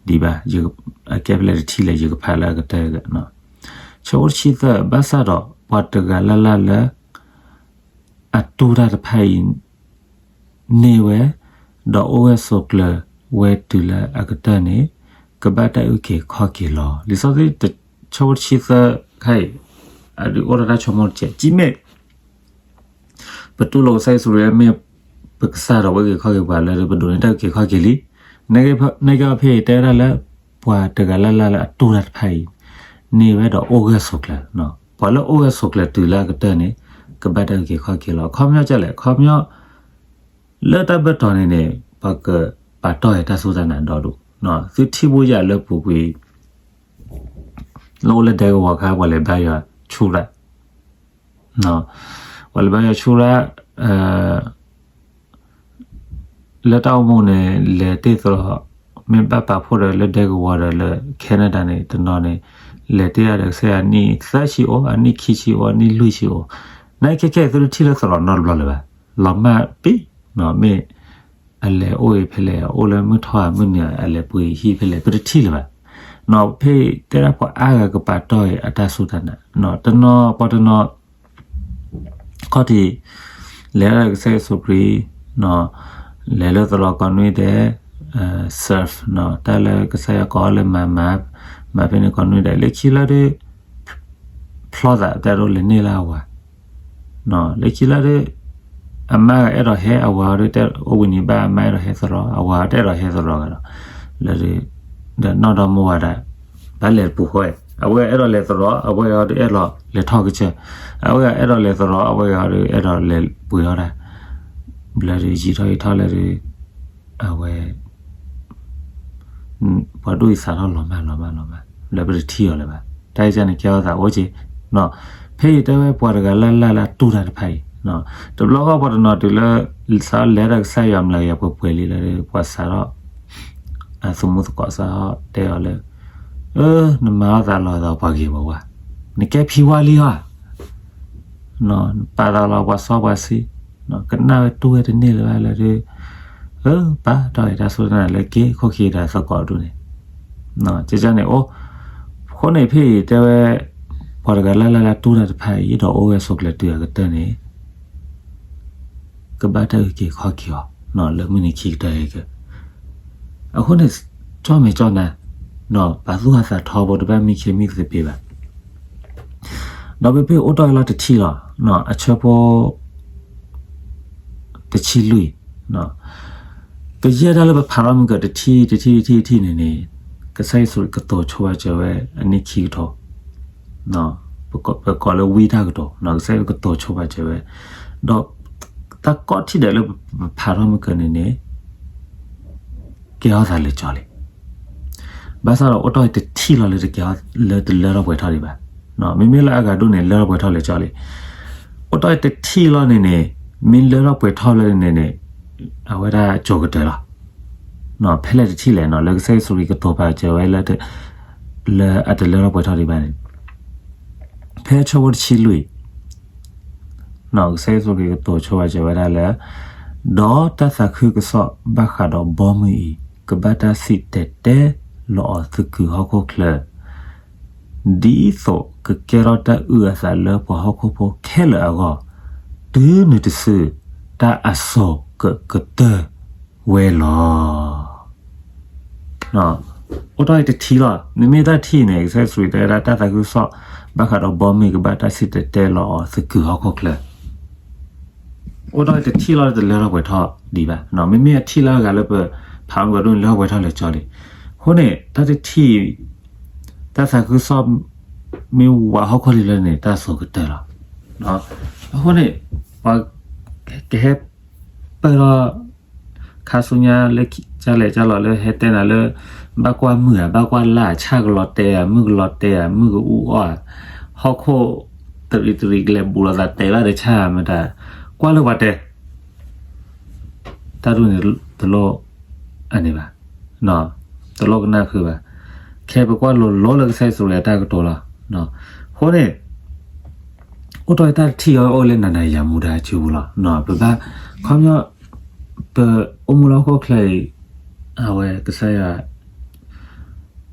ဒံးဘၣ်, အကဲဖဲလဲၣ်တထံၣ်လဲၣ် ယကဖးလၢအကတၢၢ်. ဆၢဖိတဆံသၢ, ဘၣ်ဆၣ်ဒီးပှၤတဂၤလၢ်လၢ်လၢ အတူၢ်တၢ်တဖၣ်အံၤ န့ၢ်ဝဲ, ဒီးအိၣ်ဂၢၢ်ဆိးကျၢၤဝဲတုၤလၢအကတၢၢ်န့ၣ် ကဘၣ်တၢ်အုၣ်က့ၤခီၣ်က့ၤလီၤ. လံာ်စီဆှံ ဆၢဖိတဆံသၢခါအံၤ အဒုးအိၣ်ဒီးတၢ်ဆိကမိၣ်တစဲး ကမ့ၢ် ပတူၢ်လိာ်ကစၢ်ယ့ၣ်ၡူးခရံာ်မ့ၢ်ပကစၢ်ဒီး ပှၤအုၣ်က့ၤခီၣ်က့ၤပှၤလၢပဒိးန့ၢ်တၢ်အုၣ်က့ၤခီၣ်က့ၤလံ. နာ်က့ဖဲအံၤတဲဝဲဒၣ်လၢ ပှၤတဂၤလၢ်လၢ်လၢအတူၢ်တၢ်တဖၣ်အံၤ န့ၢ်ဝဲဒီးအိၣ်ဂၢၢ်ဆိးကျၢၤ, ပှၤလၢအိၣ်ဂၢၢ်ဆိးကျၢၤတုၤလၢအကတၢၢ်န့ၣ် ကဘၣ်တၢ်အုၣ်က့ၤခီၣ်က့ၤလီၤ. အခီပညီဒ်လဲၣ်, အခီပညီ လၢတၢ်ဘၢၣ်တီၤန့ၣ်န့ၣ် ပှၤကပာ်တီၢ်အီၤတၢ်စူၢ်တၢ်နာ်ဒီဒူၣ်, သုထံၣ်ဘိယၤလၢပူၤကွံာ် လၢအိၣ်လၢဒဲကဝီၤခါ ပှၤလဲၤဘါယွၤဆူၣ်ရၣ်, ပှၤလဲၤဘါယွၤဆူၣ်ရၣ် လၢတၢ်အိၣ်မူန့ၣ် လဲၤတ့ၢ်သရိာ်, မ့ၢ်ဘၣ်ပာ်ဖှိၣ်ဒီးလၢဒဲကဝီၤဒီးလၢ Canada န့ၣ် တနီၤန့ၣ် လဲၤတ့ၢ်အါဒီးကစၢ်ယွၤအနံၣ်သၢဆံအိၣ်, အနံၣ်ခံဆံအိၣ်, အနံၣ်လွံၢ်ဆံအိၣ်, နာ်က့ခဲအံၤသုတထံၣ်လၢသရိာ်နီတဘျီလၢၤဘၣ်, လီၤမၢ်ပံၤ, မ့ၢ် အလဲၤအိၣ်အံၤဖဲလဲၣ်, အိၣ်လၢမုၢ်ထီၣ်ဧါမုၢ်နုာ်ဧါ, အလဲၤပှ့ၤဟံၣ်ဖဲလဲၣ်, ပတထံၣ်လၢၤဘၣ်. ဖဲတဲဒၣ်ပှၤအါဂၤကပာ်တီၢ်အီၤအတၢ်စူၢ်တၢ်နာ်, တနီၤပှၤတနီၤ ခီၣ်ထံး လဲၤဒၣ်ကစၢ်ယ့ၣ်ၡူးခရံာ်, လဲၤလၢသရိာ်ကိးနွံဒဲး, serve တၢ်လၢကစၢ်ယွၤကိးအီၤလၢမၤမၤ, မၤဖဲန့ၣ်ကိးနွံဒဲး, လၢခံလၢဒုး ဖျီသးတဲဒိးလဲၤန့ၢ်လၢအဝၤ, လၢခံလၢဒုး အမါဂၤအဲၣ်ဒိးဟဲအဝၤဒီး တဲအိၣ်ဝံၤန့ၣ်ဘၣ် အမါအဲၣ်ဒိးဟဲသရိာ်, အဝၤတအဲၣ်ဒိးဟဲသရိာ်ဂၤဒီး, လၢဒုး ဒီးနီၢ်ဒီမါဝၤဒၣ် ဘၣ်လဲၤတပူၤဃီ, အဝဲအဲၣ်ဒိးလဲၤသရိာ် အဝဲဂၤဒီးအဲၣ်ဒိးလဲၤထီၣ်ကစၢၢ်, အဝဲအဲၣ်ဒိးလဲၤသရိာ် အဝဲဂၤဒီးအဲၣ်ဒိးလဲၤပှ့ၤအီၣ်တၢ်, ဘျီဒုးယံာ်ထီၣ်ယံာ်ထီၣ်လၢဒုး အဝဲ ပှၤဒိၣ်အံၤစးထီၣ်လီၤမၢ်လီၤမၢ်လီၤမၢ် လၢပတထံၣ်အီၤလၢၤဘၣ်. တၢ်အံၤန့ၣ်ကဲထီၣ်သးအိၣ်က့ၤ, ဖဲအံၤတဲဝဲပှၤတဂၤလၢ်လၢ်လၢအတူၢ်တၢ်တဖၣ်အံၤ, တဘျီဃီပှၤတနီၤတုၤလၢ စးထီၣ်လဲၤဒီးကစၢ်ယွၤမျးကယၤပှဲၤပှဲၤလံလၢ ပှၤစးထီၣ် အသမူသကိးစးထီၣ်တဲအီၤလၢ အၢ နမၤအီၣ်သးလီၤသးပှၤဂ့ၤပှၤဝါ, နကဲဖံဝါလံဧါ, နပာ်သးလီၤပှၤစီပှၤဆှံ, ကနၣ်ဝဲတူၢ်ဝဲတန့ၢ်လၢၤဘၣ်လၢဒုး, အၢ ပာ်တီၢ်အီၤတၢ်စူၢ်တၢ်နာ်လၢက့ၤခိၣ်ခံဒီးသကိးဒူၣ်န့ၣ်, ကန့ၣ်အိၣ်, အဃိန့ၣ်ဖဲအံၤတဲဝဲ ပှၤတဂၤလၢ်လၢ်လၢအတူၢ်တၢ်တဖၣ်အံၤ ဒီးအိၣ်ဝဲဆိးကျၢၤတုၤအကတၢၢ်န့ၣ် ကဘၣ်တၢ်အုၣ်က့ၤခီၣ်က့ၤအီၤ လၢမုၢ်နံၤခံကတၢၢ်အံၤက အဃိန့ၣ် ကၠီၣ်မဲာ်ကၠီၣ်နါ, ပာ်သူၣ်ပာ်သးထီဘိ တဘၣ်မံခ့မံသပ့ၤဘၣ်. ဒီးဖဲဖဲအိၣ်တီၢ်အလီၢ်တထံၣ်လီၤ, အဆၢဖိ တဆံလွံၢ်, ကယဲၢ်တၢ်လၢပဖးထီၣ်မုၢ်ကၢၤတထံၣ်တထံၣ်တထံၣ်တထံၣ်န့ၣ်န့ၣ် ကစၢ်ယ့ၣ်ၡူးကတိၤဆိပာ်စၢၤဝဲအနံၣ်ခံကထိ ပကိးလၢဝံတၢ်ကတိၤ, ကစၢ်ယ့ၣ်ၡူးကတိၤဆိပာ်စၢၤဝဲ, ဒီးတၢ်ကိးထီၣ်ဒဲးလၢပဖးထီၣ်မုၢ်ကၢၤန့ၣ်န့ၣ် ကဲထီၣ်သးလၢာ်ကၠီလံ. ဘၣ်ဆၣ်ဒီးအိၣ်တီၢ်တထံၣ်လီၤလၢတကဲထီၣ်လၢတလၢထီၣ်ပှဲၤထီၣ်ဒံးဘၣ်. မ့မ့ၢ်လၢအဂၤဒိၣ်န့ၣ် လၢထီၣ်ပှဲၤထီၣ်လၢာ်ကၠီလံ. အိၣ်တီၢ်တထံၣ်လီၤန့ၣ်န့ၣ် မ့ၢ်လၢထီၣ်ပှဲၤထီၣ်လၢန့ၣ်န့ၣ် အဝဲဒၣ်ကၠိၤကတၢၢ်လီၤ. ဖဲလဲၣ်တထံၣ်လဲၣ် လၢကစၢ်ယ့ၣ်ၡူးခရံာ်ကတိၤပာ်စၢၤဝဲလၢ လၢအတလၢထီၣ်ပှဲၤထီၣ်ဒံးဘၣ်န့ၣ် ဖဲဆၢဖိတဆံလွံၢ် ကစၢ်ယ့ၣ်ၡူးခရံာ်ကတိၤဆိပာ်စၢၤဝဲဒၣ်လၢ ဒီးတၢ်သးခုကစီၣ်ဘၣ်ဃးဒီးဘီမုၢ်အံၤ ကဘၣ်တၢ်စံၣ်တဲၤတဲလီၤအီၤသကုၤဟီၣ်ခိၣ်ချၢ ဒ်သိးကကဲထီၣ်တၢ်အုၣ်အသးလၢပှၤဟီၣ်ခိၣ်ဖိခဲလၢာ်အဂီၢ်, တုၤနုၤတစု တၢ်အစိၤကကတၢၢ်ဝဲလီၤ. အိၣ်တီၢ်တထံၣ်လီၤ. မ့မ့ၢ်တၢ်ထံၣ်န့ၣ် ကစၢ်ယ့ၣ်ၡူးခရံာ်တဲဝဲဒၣ် တၢ်သးခုကစီၣ်ဘၣ်ဃးဒီးဘီမုၢ်အံၤ ကဘၣ်တၢ်စံၣ်တဲၤတဲလီၤအီၤသကုၤဟီၣ်ခိၣ်ချၢ အိၣ်ဒီးတထံၣ်လီၤတလၢထီၣ်ပှဲၤထီၣ်ဒံးဘၣ်, မ့မ့ၢ်အထံၣ်လၢအဂၤလၢပဖးအီၤမုၢ်ကီၤဒိၣ်န့ၣ် လၢထီၣ်ပှဲၤထီၣ်လၢာ်ကၠီလံ. အဃိန့ၣ် တၢ်တထံၣ် တၢ်သးခုကစီၣ် မ့ၢ်ဝးဟီၣ်ခိၣ်လံၤလၢန့ၣ် တၢ်ဆိကတၢၢ်လီၤ. အဃိန့ၣ် ပှၤကဟဲ ပၢၢ်ထီၣ် ခါဆူညါလၢကၢ်လဲၣ်ကၢ်လီၤလၢဟဲတဲနၤလၢ ဘၣ်ကွၢ်မုၢ်ဧါ, ဘၣ်ကွၢ်လါ, ဆၣ်ကလီၤတဲဧါ, မုၢ်ကလီၤတဲဧါ, မုၢ်ကအူအီၣ်ဧါ, ဟီၣ်ခိၣ်တရံးတရံးကလဲၤဘူးလိာ်သး တဲဘၣ်တဆၣ်မတၤ, ကွၢ်လၢပှၤတဲ တၢ်ဒ်န့ၣ်တလိၣ် အန့ၣ်ဘၣ်, တလိၣ်ကနၣ်ဃုာ်ဘၣ်. ခဲပကွၢ်လိၤလိၤလၢကစၢ်ယ့ၣ်ၡူးခရံာ်အတၢ်ကတိၤလီၤ. အဃိန့ၣ် အိၣ်တီၢ်တၢ်တထံၣ်အံၤ အိၣ်လၢနၤနၤယၤမူဒါစုပူၤလီၤ. ပဘၣ် ခီပညီ ပအိၣ်မူလၢဟီၣ်ခိၣ်ချၢအံၤ အဝဲကစၢ်ယွၤ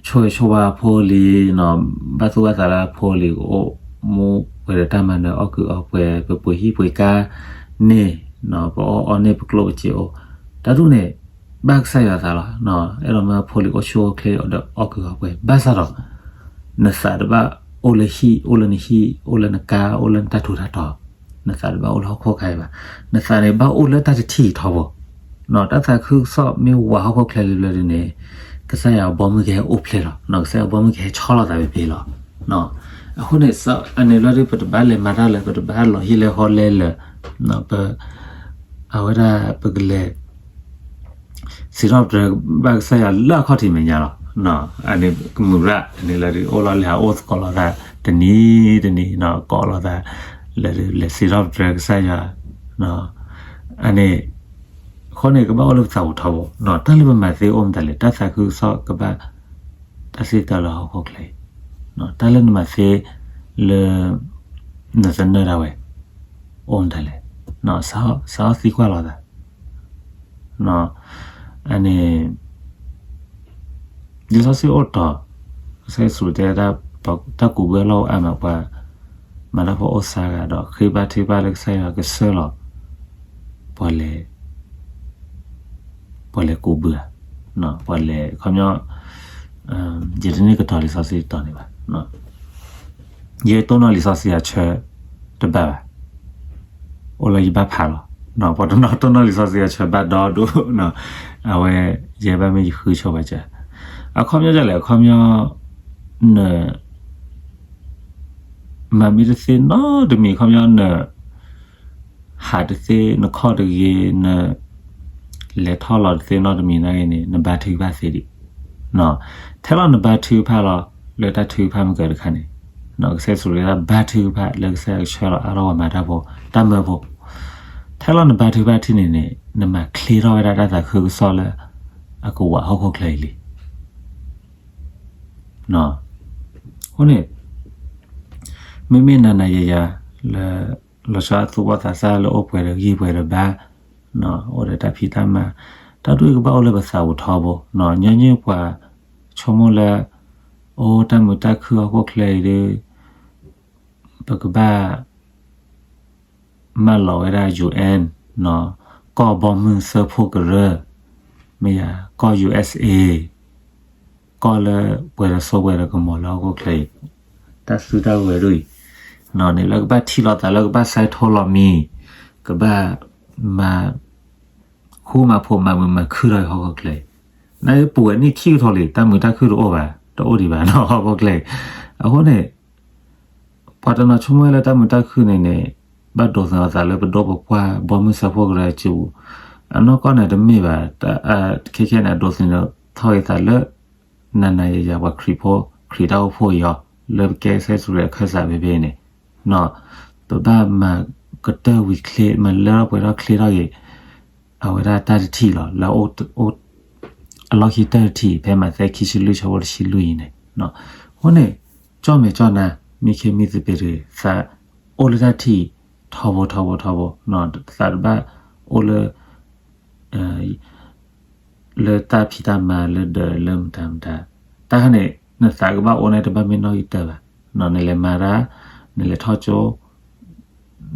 ဆိၣ်ဂ့ၤဆိၣ်ဝါအဖိလံၤ, ဘၣ်သူၣ်ဘၣ်သးလၢအဖိလံၤ, အိၣ်မူပှဲၤဒီးတၢ်မၤနၢၤ အီၣ်ကုးအီပှဲၤ, ပပှ့ၤဟံၣ်ပှ့ၤကါန့ၢ်, ပအီၣ်အီန့ၢ် ပကျိၣ်ပစ့အိၣ်, တၢ်ဒ်န့ၣ် ဘၣ်ကစၢ်ယွၤအသးလီၤ. အဲၣ်ဒိးမၢအဖိလံၤအိၣ်ဆူၣ်အိၣ်ချ့ဒီးအီၣ်ကုးအီပှဲၤ, ဘၣ်ဆၣ်ဒီး နသးတဘၣ်အိၣ်လၢဟံၣ်, အိၣ်လၢနဟံၣ်, အိၣ်လၢနကါ, အိၣ်လၢနတၢ်ထူးတၢ်တီၤ, နသးတဘၣ်အိၣ်လၢဟီၣ်ခိၣ်ခါအံၤဘၣ်. နသးန့ၣ်ဘၣ်အိၣ်လၢတၢ်တထံၣ်အံၤထီဘိ, တၢ်သးခုကစီၣ်မ့ၢ်ဝးဟီၣ်ခိၣ်ချၢလံၤလၢဒ်န့ၣ် ကစၢ်ယွၤအဘီမုၢ်ကဟဲအိၣ်ဖျဲၣ်လီၤ, ကစၢ်ယွၤအဘီမုၢ်ကဟဲဆီလီၤသးဖဲဖဲလီၤ. အဃိန့ၣ် အန့ၣ်လီၤဒီး ပတဘၣ်လဲၤမၤတၢ်လၢၤ, ပတဘၣ်လီၤဟံၣ်လဲၤဃီလဲၤလၢၤ, ပ အဝဲဒၣ်ပကလဲၤ စံးထီၣ်ပတြၢၤဘၣ်ကစၢ်ယွၤလၢအခီၣ်ထံးမဲာ်ညါလီၤ. အန့ၣ်ကမုာ်ရၣ်န့ၣ်လီၤဒီး အိၣ်လီၤလဲၤဟးအိၣ်သကိးလိာ်သးတနံၤတနံၤ, ကိးလိာ်သး လဲၤစံးထီၣ်ပတြၢၤကစၢ်ယွၤ, အန့ၣ် အဃိန့ၣ် ကဘၣ်အိၣ်လၢပသးပူၤထီဘိ, တၢ်လၢပမၤသ့အိၣ်မတၤလဲၣ်, တၢ်သးခုကစီၣ်ကဘၣ် တၢ်စံးတၢ်လၢဟီၣ်ခိၣ်ချၢအံၤ, တၢ်လၢနမၤသ့လၢ နသနၢၣ်ဒၣ်ဝဲ အိၣ်မတၤလဲၣ်, စးထီၣ်သံကွၢ်လိာ်သး, အန့ၣ် လံာ်စီဆှံအိၣ်တီၤ, ကစၢ်ယ့ၣ်ၡူးတဲ တၢ်ကူးဘၢလီၢ်အိၣ်အါမး ပှၤမၤတၢ်ဖိအိၣ်စှၤဂၤဒီး ဃ့ဘါထုကဖၣ်လၢကစၢ်ယွၤကဆှၢလီၤ ပှၤလဲၤ ပှၤလဲၤကူးဘၢဧါ, ပှၤလဲၤ ခီပညီ ယတန့ၢ်ကတီၤလံာ်စီဆှံတီၤန့ၣ်ဘၣ်, ယဲတိၢ်နီၣ်လံာ်စီဆှံအဆၢတဘၣ်ဘၣ်, အိၣ်လၢယဘၣ်ဖးလီၤ, ပှၤတနီၤတိၢ်နီၣ်လံာ်စီဆှံအဆၢဘၣ်ဒီဒိၣ်, အဝဲ ယဲဘၣ်မ့ၢ်ယဃုဆိပာ်စၢၤ, အခီပညီဒ်လဲၣ် အခီပညီ န မၤမ့ၢ်တသ့နီတမံၤ ခီပညီန ဟးတသ့ နခီၣ်တဂ့ၤ န လဲၤထီၣ်လီၤတသ့နီတမံၤနာ်က့န့ၣ် နဘါထုကဖၣ်သ့ဒံး, ထဲလီၤနဘါထုကဖၣ်လီၤ လၢတၢ်ထုကဖၣ်မ့ၢ်ကၢတခါန့ၣ်, ကစၢ်ယ့ၣ်ၡူးတဲဒၣ်ဘါထုကဖၣ်လၢကစၢ်ယွၤကဆှၢလီၤအါထီၣ်ပှၤမၤတၢ်ဖိ တၢ်မၢဖိ, ထဲလီၤနဘါထုကဖၣ်ထံၣ်န့ၣ်န့ၣ် နမၤချ့ထီၣ်ဝဲဒၣ်တၢ်သးခုကစီၣ်လၢ အကဝးဟီၣ်ခိၣ်ချၢအံၤလံ. အဃိန့ၣ် မ့မ့ၢ်နၤနၤယၤယၤ လၢ လီၤဆီအသူၣ်ဘီၣ်သးစၢ်လၢအိၣ်ပှဲၤဒီးဂံၢ်ပှဲၤဒီးဘါ, အိၣ်ဒီးတၢ်ဖံးတၢ်မၤ, တၢ်ဒ်အံၤကဘၣ်အိၣ်လၢပသးပူၤထီဘိ, ညီနုၢ်ပှၤဆိကမိၣ်လၢ အိၣ်တၢ်မုာ်တၢ်ခုၣ်ဟီၣ်ခိၣ်ချၢအံၤဒီး ပကဘၣ် မၢလီၤဝဲဒၣ် UN ကီၢ်ဘီမုၢ်စၢဖှိၣ်ကရၢ, မ့ၢ်ယၤ ကီၢ် USA, ကီၢ်လၢပှဲၤဒီးစိပှဲၤဒီးကမီၤလၢဟီၣ်ခိၣ်ချၢအံၤ, တၢ်စုတၢ်ဝဲၤဒၣ်အံၤ, န့ၣ်လၢကဘၣ်ထံၣ်လိာ်သးလၢကဘၣ်စဲထိလိာ်မံၤ, ကဘၣ်မၤ ဃူမၤဖိးမၤမုာ်မၤခုၣ်ထီၣ်အံၤဟီၣ်ခိၣ်ချၢအံၤ, နပူၤဝဲနံၣ်ခံကထိလံ တၢ်မုာ်တၢ်ခုၣ်တအိၣ်ဘၣ်, တအိၣ်ဒံးဘၣ်နီၤ ဟီၣ်ခိၣ်ချၢအံၤ, အဃိန့ၣ် ပှၤတနီၤဆိကမိၣ်လၢတၢ်မုာ်တၢ်ခုၣ်န့ၣ်န့ၣ် ဘၣ်ဒိးသန့ၤအသးလၢပဒိၣ်ပပှၢ် ဘီမုၢ်စၢဖှိၣ်ကရၢအစုပူၤ, အနီၢ်ကီၢ်န့ၣ်တမ့ၢ်ဘၣ်, ခဲခဲန့ၣ် အဒိးသန့ၤထီၣ်က့ၤသးလၢ နၤနၤယၤယၤပှၤခရံာ်ဖိ ခရံာ်တၢ်အိၣ်ဖှိၣ်အံၤအီၤ လၢပကဲကစၢ်ယ့ၣ်ၡူးခရံာ်အခၢၣ်စးဖဲဖဲအံၤန့ၣ်, ပဘၣ်မၤကတၢၢ်ဝံၤချ့ မၤလၢထီၣ်ပှဲၤထီၣ်ချ့ထီၣ်က့ၤ အဝဲဒၣ်တၢ်တထံၣ်လီၤ လၢ အလီၢ်ခံတၢၢ်တထံၣ် ဖဲမးသဲခံဆံလွံၢ်ဆၢဖိတဆံလွံၢ်အံၤန့ၣ်, အဃိန့ၣ် ကၠီၣ်မဲာ်ကၠီၣ်နါ မံခ့မံသပ့ၤတဂ့ၤ သးအိၣ်လၢတၢ်ထံၣ်ထီဘိထီဘိထီဘိ, သးတဘၣ်အိၣ်လၢ လၢတၢ်ဖံးတၢ်မၤလၢဒၢးလၢမတၤမတၤ, တၢ်ခါန့ၣ် နသးကဘၣ်အိၣ်န့ၣ်တဘၣ်မ့ၢ်နီၣ်ဂံၢ်တၢဘၣ်, နလဲၤမၤတၢ်, နလဲၤထီၣ်ကၠိ,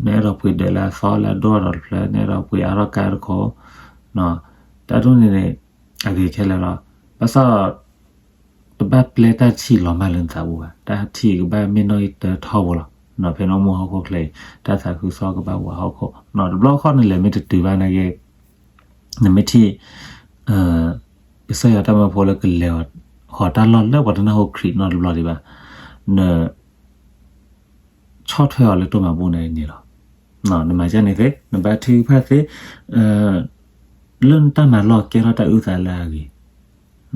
နအဲၣ်ဒိးပှ့ၤဒၢးလၢအသီလၢအဒိၣ်ထီၣ်ဒီးတဖျၢၣ် နအဲၣ်ဒိးပှ့ၤအါထီၣ်ကါတခိၣ်, တၢ်ဒ်န့ၣ်န့ၣ် အဂ့ၤခဲလၢာ်လီၤ. ဘၣ်ဆၣ် တဘၣ်ပျဲတၢ်ထံၣ်လီၤမၢ်လၢနသးပူၤဘၣ်, တၢ်ထံၣ်ကဘၣ်မ့ၢ်နီၣ်ဂံၢ်တၢထီဘိလီၤ. ဖဲနအိၣ်မူဟီၣ်ခိၣ်ချၢအံၤ တၢ်သးခုကစီၣ်ကဘၣ်အိၣ်ဟီၣ်ခိၣ်, တဘျီခီၣ်နလဲၤမ့ၢ်တတုၤဘၣ်နာ်က့ နမ့ၢ်ထံၣ် ကစၢ်ယွၤတၢ်မၢဖိလၢကလဲၤဃီၤတၢ်လီၢ်လၢပှၤတနၢ်ဟူခရံာ်နီတဘျီဒံးဘၣ်, န ဆီၣ်ထွဲအီၤလၢတိၢ်မၤဘူၣ်န့ၣ်န့ၣ်လီၤ. နမၤဒ်န့ၣ်သ့, နဘါထုကဖၣ်သ့, လၢနတၢ်မၤလီၢ်ကဲထီၣ်တၢ်အုၣ်သးလၢအဂ့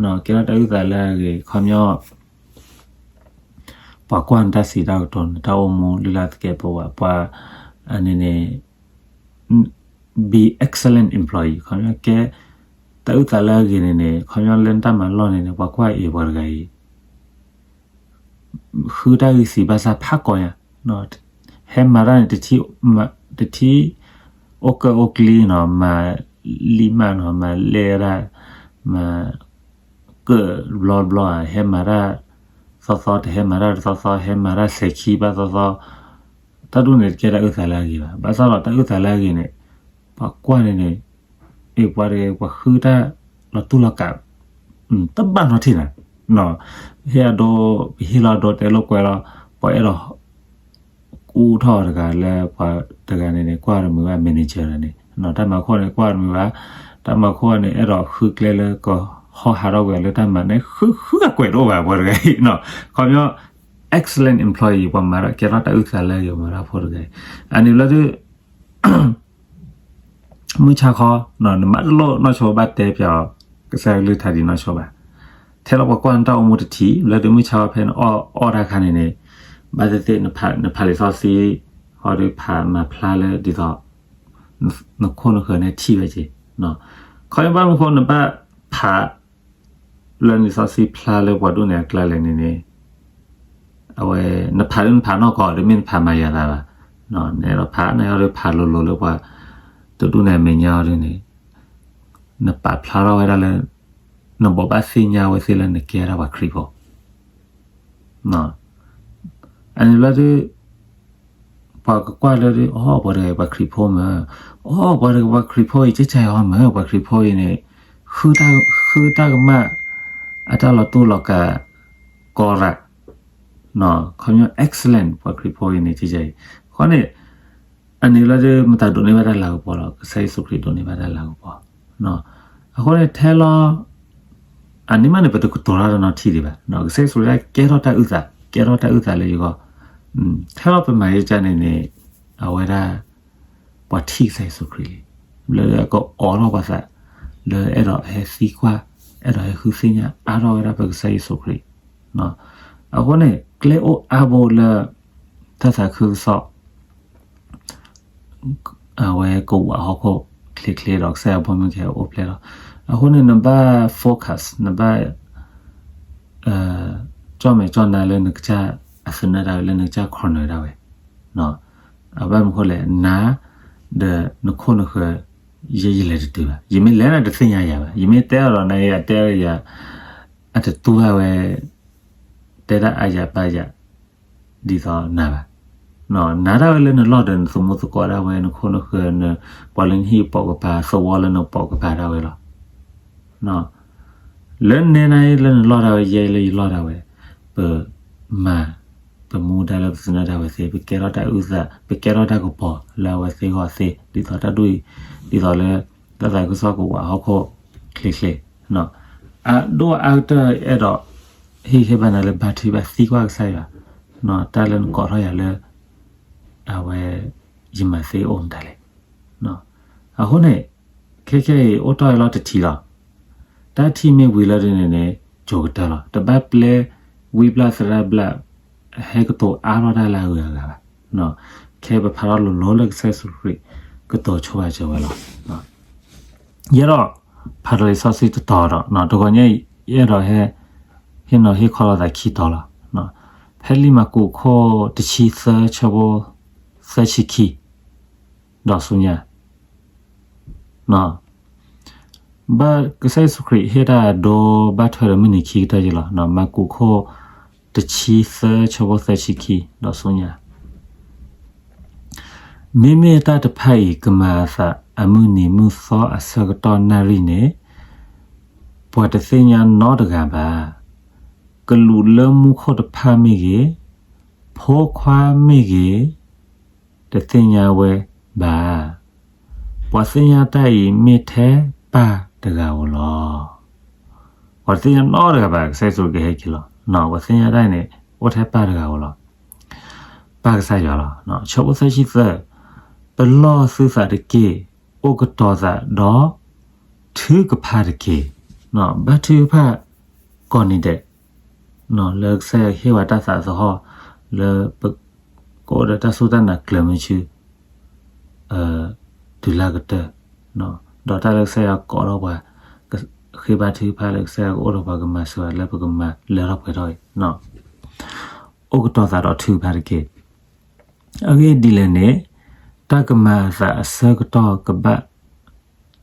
ၤ, ကဲထီၣ်တၢ်အုၣ်သးလၢအဂ့ၤ, ခီပညီ ပှၤကွၢ်နတၢ်စံးတၢ်ကတိၤ နတၢ်အိၣ်မူလုၢ်လၢ်သကဲးပဝး ပှၤ အန့ၣ်န့ၣ် be excellent employee ခီပညီကဲ တၢ်အုၣ်သးလၢအဂ့ၤန့ၣ်န့ၣ် ခီပညီလၢနတၢ်မၤလီၢ်န့ၣ်န့ၣ် ပှၤကွၢ်အံၤပှၤတဂၤအံၤ ဃုတၢ်ဂံၢ်စံးဘၣ်ဆၣ်ဖးကီညါ, ဟဲမၤတၢ်န့ၣ် တထံၣ် အိၣ်ကၢၣ်အိၣ်ကျံနီၤ မၤလံၣ်မးနီၤ မၤလဲၢ်ဒၣ် မၤ ကၢၣ်ဘျီဘျီဧါ ဟဲမၤတၢ်သီသီ တဟဲမၤတၢ်တသီသီ ဟဲမၤတၢ်စဲးခံဘၣ်သီသီ, တၢ်ဒ်န့ၣ်တကဲတၢ်အုၣ်သးလၢအဂ့ၤဘၣ်. ဘၣ်ဆၣ်ဒီးတၢ်အုၣ်သးလၢအဂ့ၤန့ၣ် ပှၤကွၢ်န့ၣ်န့ၣ် အ့ၣ် ပှၤတဂၤ ပှၤဃုတၢ်လီၤတူၢ်လီၤကာ် တဘၣ်နီတထံၣ်နၤ, ဟ့ၣ်အဒိ ပဟ့ၣ်လီၤအဒိ တဲလိာ်ကွဲလီၤ ပှၤအဲၣ်ဒိး ကူၣ်ထီၣ်တဂၤလၢပှၤတဂၤန့ၣ်န့ၣ် ကွၢ်တမုာ်ဘၣ် manager တဂၤန့ၣ် တၢ်မၤခိၣ်န့ၣ် ကွၢ်တမုာ်ဘၣ်, တၢ်မၤခိၣ်န့ၣ် အဲၣ်ဒိးဃုကျဲလၢကဟီၣ်ဟးထီၣ်ကွံာ်လၢတၢ်မၤန့ၣ် ဃုဃုအကွဲးတအိၣ်ဘၣ် ပှၤတဂၤအံၤနီၤ, ခီပညီ excellent employee ပှၤမၤတၢ်ကဲထီၣ်တၢ်အုၣ်သးလၢအဂ့ၤ ပှၤမၤတၢ်ဖိတဂၤအံၤ, အန့ၣ်လၢ မုၢ်ဆါခီ နမၤတလိၣ်နီၢ်ဆိဘၣ်တဲပၠးအီၤ ကစၢ်ကလုၢ်ကထါဒ်နီၢ်ဆိဘၣ်, ထဲလီၤပှၤကွၢ်နတၢ်အိၣ်မူတထံၣ် လၢဒုးမုၢ်ဆါခီဖဲနအီၣ်အီၣ်တၢ်ခါန့ၣ်န့ၣ်, ဘၣ်သ့ၣ်သ့ၣ် နဖးလံာ်စီဆှံ ဟီဒုးဖးမၤဖျါလၢဒ်သိး နခိၣ်နဃၢၤန့ၣ်ထံၣ်ဝဲက့ၤ, ခီဖျိဘၣ်မနုၤဃိနဘၣ်ဖး လၢလံာ်စီဆှံဖျါလၢပှၤဒိၣ်န့ၢ်အကျါလဲၣ်န့ၣ်န့ၣ်, အဝဲ နဖးဒုးနဖးနီၢ်ကီၢ် တမ့ၢ်နဖးမၤယၤသးဘၣ်, နအဲၣ်ဒိးဖး နအဲၣ်ဒိးဖးလိၤလိၤလၢပှၤ တဒိၣ်န့ၢ်အမဲာ်ညါအီၤဒ်န့ၣ်, နပာ်ဖျါထီၣ်ဝဲဒၣ်လၢ နဘိးဘၣ်သ့ၣ်ညါဝဲသ့ၣ်လၢနကဲဒၣ်ပှၤခရံာ်ဖိ အန့ၣ်ဘျီဒုး ပှၤကကွၢ်လၢဒုး အိ ပှၤတဂၤအံၤပှၤခရံာ်ဖိမ့ၢ်, အိ ပှၤတဂၤပှၤခရံာ်ဖိအံၤ ကဲကဲအံၤအီၤမ့ၢ် ပှၤခရံာ်ဖိအံၤန့ၣ် ဃုတၢ်ကမၣ် အတၢ်လီၤတူၢ်လီၤကာ် ကီရၣ် ခီပညီ excellent ပှၤခရံာ်ဖိအံၤန့ၣ် ကဲကဲအံၤ, အဃိန့ၣ် အန့ၣ်လၢဒုး မတၤဒိးန့ၢ်ဘၣ်တၢ်လၤကပီၤလီၤ, ကစၢ်ယ့ၣ်ၡူးခရံာ်ဒိးန့ၢ်ဘၣ်တၢ်လၤကပီၤ, အဃိန့ၣ်ထဲလီၤ အန့ၣ်မးန့ၣ် ပတကတိၤတၢ်နီတထံၣ်ဒံးဘၣ်, ကစၢ်ယ့ၣ်ၡူးခရံာ်ကဲထီၣ်တၢ်အုၣ်သး ကဲထီၣ်တၢ်အုၣ်သးလၢယဂီၢ်, ထဲလီၤပမၤယကန့ၣ်န့ၣ် အဝဲဒၣ် ပှၤထံၣ်ကစၢ်ယ့ၣ်ၡူးခရံာ်လံ, လၢအကအိးထီၣ်ပှၤသး လၢအဲၣ်ဒိးဟဲသံကွၢ် အဲၣ်ဒိးဟဲဃုသ့ၣ်ညါအါထီၣ်ဝဲဒၣ်ပကစၢ်ယ့ၣ်ၡူးခရံာ်, အဃိန့ၣ် ကျဲအိၣ်အါဘိလၢ တၢ်သးခုကစီၣ် အဝဲကဝးဟီၣ်ခိၣ်ချ့ချ့ဒီး ကစၢ်ယွၤဘီမုၢ်ကဟဲအိၣ်ဖျဲၣ်လီၤ. အဃိန့ၣ် နဘၣ် focus နဘၣ် ကၠီၣ်မဲာ်ကၠီၣ်နါလၢနကစၢ်အသနၢၣ်ဒၣ်ဝဲ လၢနကစၢ် corner ဒၣ်ဝဲ, အဘၣ်မနုၤဃိလဲၣ် နၤ ဒီးနခိၣ်နဃၢၤ ယဲယလဲၤတတုၤဘၣ်, ယမ့ၢ်လဲၤနၤတသ့ၣ်ညါယၤဘၣ်, ယမ့ၢ်တဲအီၤဒီးနၤ ယတဲအီၤယၤ အတတူၢ်ဘၣ်ဝဲ တဲဒၣ်အါယၤပါယၤ ဒ်သိးနၤဘၣ်. နၤဒၣ်ဝဲလၢနလီၢ်ဒီး နသမူသကိးဒၣ်ဝဲ နခိၣ်နဃၢၤ နပှၤလၢနဟံၣ်ပိာ်ကပၤ သဝီလၢနပိာ်ကပၤဒၣ်ဝဲလီၤ. လၢနဲနၤလၢနလီၢ်ဒၣ်ဝဲ ယဲလၢယလီၢ်ဒၣ်ဝဲ ပမၤ ပမူဒါလၢပသနၢၣ်ဒၣ်ဝဲသ့ ပကဲထီၣ်တၢ်အုၣ်သး ပကဲထီၣ်တၢ်ကပီၤလၢအဝဲသ့အဂီၢ်သ့ ဒ်သိးတၢ်ဒ်အံၤ ဒ်သိးလၢ တၢ်သးခုကစီၣ်ကဝးဟီၣ်ခိၣ်ချ့ချ့ အဒိၣ်အါကတၢၢ်အဲၣ်ဒိး ဟ့ၣ်ဂံၢ်ဟ့ၣ်ဘါနၤလၢဘါထုကဖၣ်သံကွၢ်ကစၢ်ယွၤ တၢ်လၢနကိးထီၣ်ယၤလၢ အဝဲ ယမၤသ့အိၣ်မတၤလဲၣ်. အဃိန့ၣ် ခဲခဲအံၤအိၣ်တ့ၢ်အလီၢ်တထံၣ်လီၤ. တၢ်ထံၣ်မ့ၢ်ဝံၤလီၤဒ်န့ၣ်န့ၣ် ကိၤကတၢၢ်လီၤ. တဘၣ်ပျဲဝံဘျၣ်သရၣ်ဘျၣ် ဟဲကတိၤအါထီၣ်တၢ်လၢအဂုၤအဂၤဘၣ်. ခဲပဖးထီၣ်လိၤလိၤလၢကစၢ်ယ့ၣ်ၡူးခရံာ် ကတိၤဆိဘၣ်စၢၤဝဲလီၤ. ယအဲၣ်ဒိး ဖးတလံာ်စီဆှံတတီၤဒီး တဂီၤညါ ယအဲၣ်ဒိးဟဲ ဟ့ၣ်နီၤဟ့ၣ်ခီလိာ်သးခံတီၤလီၤ. ဖဲလံာ်မၢ်ကူးခိၣ်တဆံသၢဆၢဖိသၢဆံခံ ဒီးဆူညါ ဘၣ်ကစၢ်ယ့ၣ်ၡူးခရံာ်ဟ့ၣ်တၢ်ဒိဘၣ်ထွဲဒီး မုၢ်နံၤခံကတၢၢ်ယံၤလီၤ. မၢ်ကူးခိၣ်တဆံသၢဆၢဖိသၢဆံခံ ဒီးဆူညါ မ့မ့ၢ်တၢ်တဖၣ်အံၤ ကမၤအသးအမုၢ်နံၤမုၢ်သီအဆၢကတီၢ်နၣ်ရံၣ်န့ၣ် ပှၤတသ့ၣ်ညါနီတဂၤဘၣ်. ကလူးလၢမူခိၣ်တဖၣ်မ့ၢ်ဂ့ၤ, ဖိခွါမ့ၢ်ဂ့ၤ, တသ့ၣ်ညါဝဲဘၣ်. ပှၤသ့ၣ်ညါတၢ်အံၤမ့ၢ်ထဲပၢ်တဂၤဧိၤလီၤ. ပှၤတသ့ၣ်ညါနီတဂၤဘၣ် ကစၢ်ယ့ၣ်ၡူးခရံာ်ကဟဲက့ၤလီၤ. ပှၤသ့ၣ်ညါတၢ်အံၤန့ၣ် အိၣ်ထဲပၢ်တဂၤဧိၤလီၤ. ပၢ်ကစၢ်ယွၤလီၤ. ဆၢဖိသၢဆံသၢ, ပလီၢ်သုသးတက့ၢ်, အိၣ်ကတီၤသးဒီးထုကဖၣ်တက့ၢ်. ဘါထုကဖၣ်ကိးနံၤဒဲး လၢကစၢ်ယွၤဟ့ၣ်ဝဲတၢ်သးသဟီၣ် လၢပကအိၣ်ဒီးတၢ်စူၢ်တၢ်နာ်ကျၢၤမုဆူ တုၤလၢကတၢၢ်, ဒီးတၢ်လၢကစၢ်ယွၤကိးထီၣ်ပှၤ ဃ့ဘါထုကဖၣ်လၢကစၢ်ယွၤကအိၣ်ဒီးပှၤကမၤစၢၤလၢပကမၤလၢထီၣ်ပှဲၤထီၣ်အံၤ, အိၣ်ကတီၤသးဒီးထုကဖၣ်တက့ၢ်. အဂ့ၢ်ဒ်လဲၣ်န့ၣ် တၢ်ကမၤအသးအဆၢကတီၢ်ကဘၣ်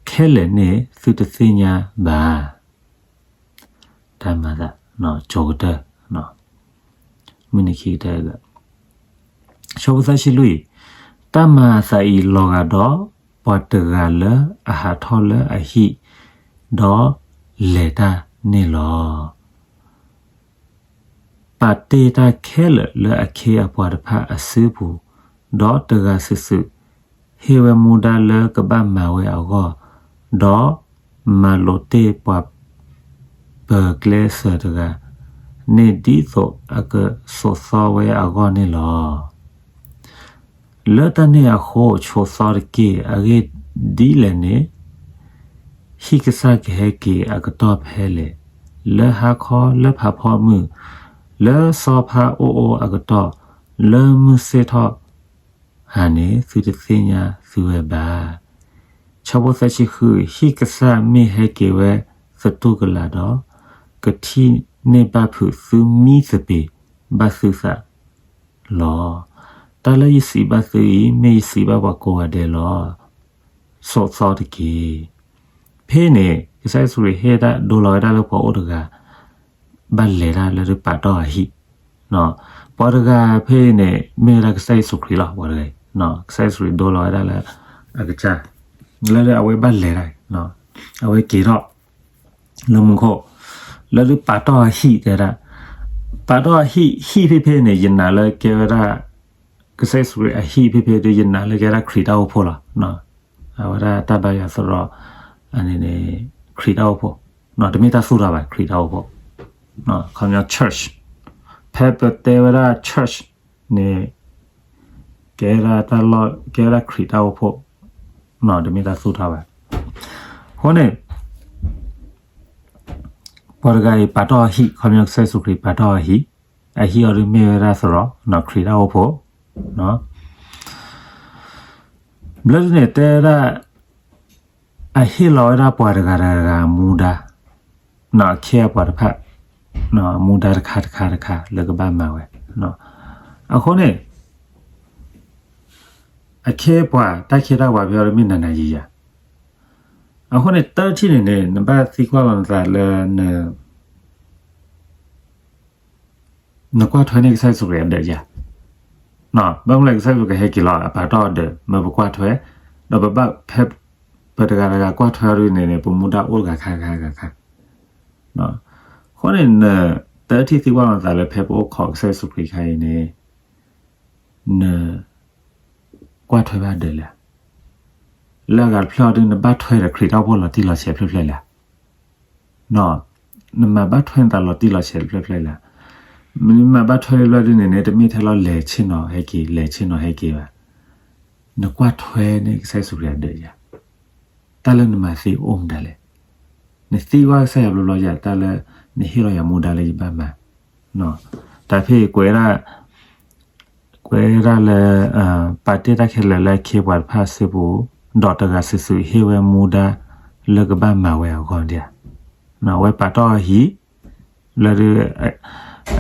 ခဲလၢာ်န့ၣ် သုတသ့ၣ်ညါဘၣ်. တၢ်မၤအသး ကၠိၤကတၢၢ် မုၢ်နံၤခံကတၢၢ်, ဆၢဖိသၢဆံလွံၢ်, တၢ်မၤအသးအံၤလီၤဂာ်ဒီး ပှၤတဂၤလၢအဟးထီၣ်လၢအဟံၣ် ဒီးလဲၤတၢ်န့ၣ်လီၤ. ပာ်တ့ၢ်တၢ်ခဲလၢာ်လၢအခ့အပှၤတဖၣ်အစုပူၤ, ဒီးတဂၤစုာ်စုာ် ဟ့ၣ်ဝဲမူဒါလၢကဘၣ်မၤဝဲအဂီၢ်, ဒီးမၤလိာ်တ့ၢ်ပှၤပၢၤကျဲစၢၤတဂၤန့ၣ် ဒ်သိးအကစိာ်သီဝဲအဂီၢ်န့ၣ်လီၤ. လၢတၢ်န့ၣ်အဃိ ဆိးသီတက့ၢ်. အဂ့ၢ်ဒ်လဲၣ်န့ၣ် ဟံၣ်ကစၢ်ကဟဲက့ၤအကတီၢ်ဖဲလဲၣ်, လၢဟါခီ, လၢဖးဖီမုၢ်, လၢစီၤဖးအိၣ်အိၣ်အကတီၢ်, လၢမုၢ်ဆ့ၣ်ထီၣ်ဧါန့ၣ် သုတသ့ၣ်ညါသုဝဲဘၣ်. ဆၢဖိသၢဆံဃု, ဟံၣ်ကစၢ်မ့ၢ်ဟဲက့ၤဝဲသတူၢ်ကလာ်ဒီး, ကထံၣ်န့ၢ်ဘၣ်ဖုးသုမံသပ့ၤဘၣ်သုသး လီၤ. တၢ်လၢယစံးဘၣ်သုအံၤ မ့ၢ်ယစံးဘၣ်ပှၤကိးဂၤဒဲးလီၤ. ဆိးသီတက့ၢ်. ဖဲန့ၣ် ကစၢ်ယ့ၣ်ၡူးခရံာ်ဟ့ၣ်တၢ်ဒိလီၤဝဲဒၣ်လၢပှၤအိၣ်တဂၤ ဘၣ်လဲၤတၢ်လၢပာ်တ့ၢ်အဟံၣ်, ပှၤတဂၤဖဲအံၤန့ၣ် မ့ၢ်ဝဲဒၣ်ကစၢ်ယ့ၣ်ၡူးခရံာ်လီၤ. ပှၤတဂၤအံၤ ကစၢ်ယ့ၣ်ၡူးခရံာ်ဒိလီၤဝဲဒၣ်လၢအကစၢ် လၢအဝဲဘၣ်လဲၤတၢ်, အဝဲက့ၤထီၣ် လၢမူခိၣ် လၢဒုးပာ်တ့ၢ်အဟံၣ်တဲဒၣ်, ပာ်တ့ၢ်အဟံၣ်, ဟံၣ်ဖဲဖဲန့ၣ် ယနာ်လၢကဲဝဲဒၣ် ကစၢ်ယ့ၣ်ၡူးခရံာ်အဟံၣ်ဖဲဖဲဒီး ယနာ်လၢကဲဒၣ်ခရံာ်တၢ်အိၣ်ဖှိၣ်လီၤ. အဝဲဒၣ်တၢ်ဘါယွၤသရိာ် အန့ၣ်န့ၣ် ခရံာ်တၢ်အိၣ်ဖှိၣ်, တမ့ၢ်တၢ်သူၣ်ထီၣ်ဘၣ် ခရံာ်တၢ်အိၣ်ဖှိၣ်, ခီပညီ church, ဖဲပတဲဝဲဒၣ် church န့ၣ် ကဲဒၣ်တၢ်လီၢ်, ကဲဝဲဒၣ်ခရံာ်တၢ်အိၣ်ဖှိၣ်, တမ့ၢ်တၢ်သူၣ်ထီၣ်ဘၣ်. အဃိန့ၣ် ပှၤတဂၤအံၤပာ်တ့ၢ်အဟံၣ်, ခီပညီကစၢ်ယ့ၣ်ၡူးခရံာ်ပာ်တ့ၢ်အဟံၣ်, အဟံၣ်အီၤဒုးမ့ၢ်ဝဲဒၣ်သရိာ် ခရံာ်တၢ်အိၣ်ဖှိၣ်, ဘျီဒုန့ၣ်တဲဝဲဒၣ် အဟ့ၣ်လီၤဝဲဒၣ်ပှၤတဂၤတဂၤမူဒါ, အခ့အပှၤတဖၣ် မူဒါတခါတခါတခါလၢကဘၣ်မၤဝဲ. အဃိန့ၣ် အခ့အပှၤ တၢ်ခ့တၢ်ပှၤဖဲအံၤမ့ၢ်နၤနၤယၤယၤ, အဃိန့ၣ် တၢ်ထံၣ်န့ၣ်န့ၣ် နဘၣ်သံကွၢ်လီၤနသးလၢ နကွၢ်ထွဲန့ၢ်ကစၢ်ယ့ၣ်ၡူးခရံာ်အဒၢးဧါ. ဘၣ်မနုၤလဲၣ် ကစၢ်ယ့ၣ်ၡူးခရံာ်ကဟဲက့ၤလီၤ အပာ်တ့ၢ်အဒၢး မ့ၢ်ပကွၢ်ထွဲ, ဒီးပဘၣ်ဖဲ ပတဂၤတဂၤကွၢ်ထွဲအီၤဒ်န့ၣ်န့ၣ် ပမူဒါအိၣ်တဂၤခါတဂၤခါတဂၤခါ. အဃိန့ၣ် နတၢ်ထံၣ်သံကွၢ်လီၤနသးလၢ ဖဲပအိၣ်ခိးကစၢ်ယ့ၣ်ၡူးခရံာ်ခါအံၤန့ၣ် န ကွၢ်ထွဲဘၣ်ဒၢးလၢ လၢအဂၤတဖျၢၣ်အီၤဒ် နဘၣ်ထွဲဒီးခရံာ်တၢ်အိၣ်ဖှိၣ်လီၤတံၢ်လီၤဆဲးဖျၢၣ်ဖျၢၣ်လၢ နမၤဘၣ်ထွဲနသးလီၤတံၢ်လီၤဆဲးတဖျၢၣ်ဖျၢၣ်လၢ, မ့ၢ်မၤဘၣ်ထွဲလၢဘျီဒ်န့ၣ်န့ၣ် တမ့ၢ်ထဲလီၤလဲၤဆ့ၣ်နီၤဟဲက့ၤ လဲၤဆ့ၣ်နီၤဟဲက့ၤဘၣ်. နကွၢ်ထွဲန့ၢ်ကစၢ်ယ့ၣ်ၡူးခရံာ်အဒၢးယၤ, တၢ်လၢနမၤသ့အိၣ်မတၤလဲၣ်. နသံကွၢ်ကစၢ်ယွၤဘျီဘျီယၤ တၢ်လၢနဟ့ၣ်လီၤယၤမူဒါလၢယဘၣ်မၤ, တၢ်ဖဲကွဲး ကွဲးဒၣ်လၢ ပာ်တ့ၢ်တၢ်ခဲလၢာ်လၢအခ့အပှၤတဖၣ်အစုပူၤ, ဒီးတဂၤစုာ်စုာ်ဟ့ၣ်ဝဲမူဒါလၢကဘၣ်မၤဝဲအဂီၢ်ဒၣ်ဧါ. အဝဲပာ်တ့ၢ်အဟံၣ် လၢဒုး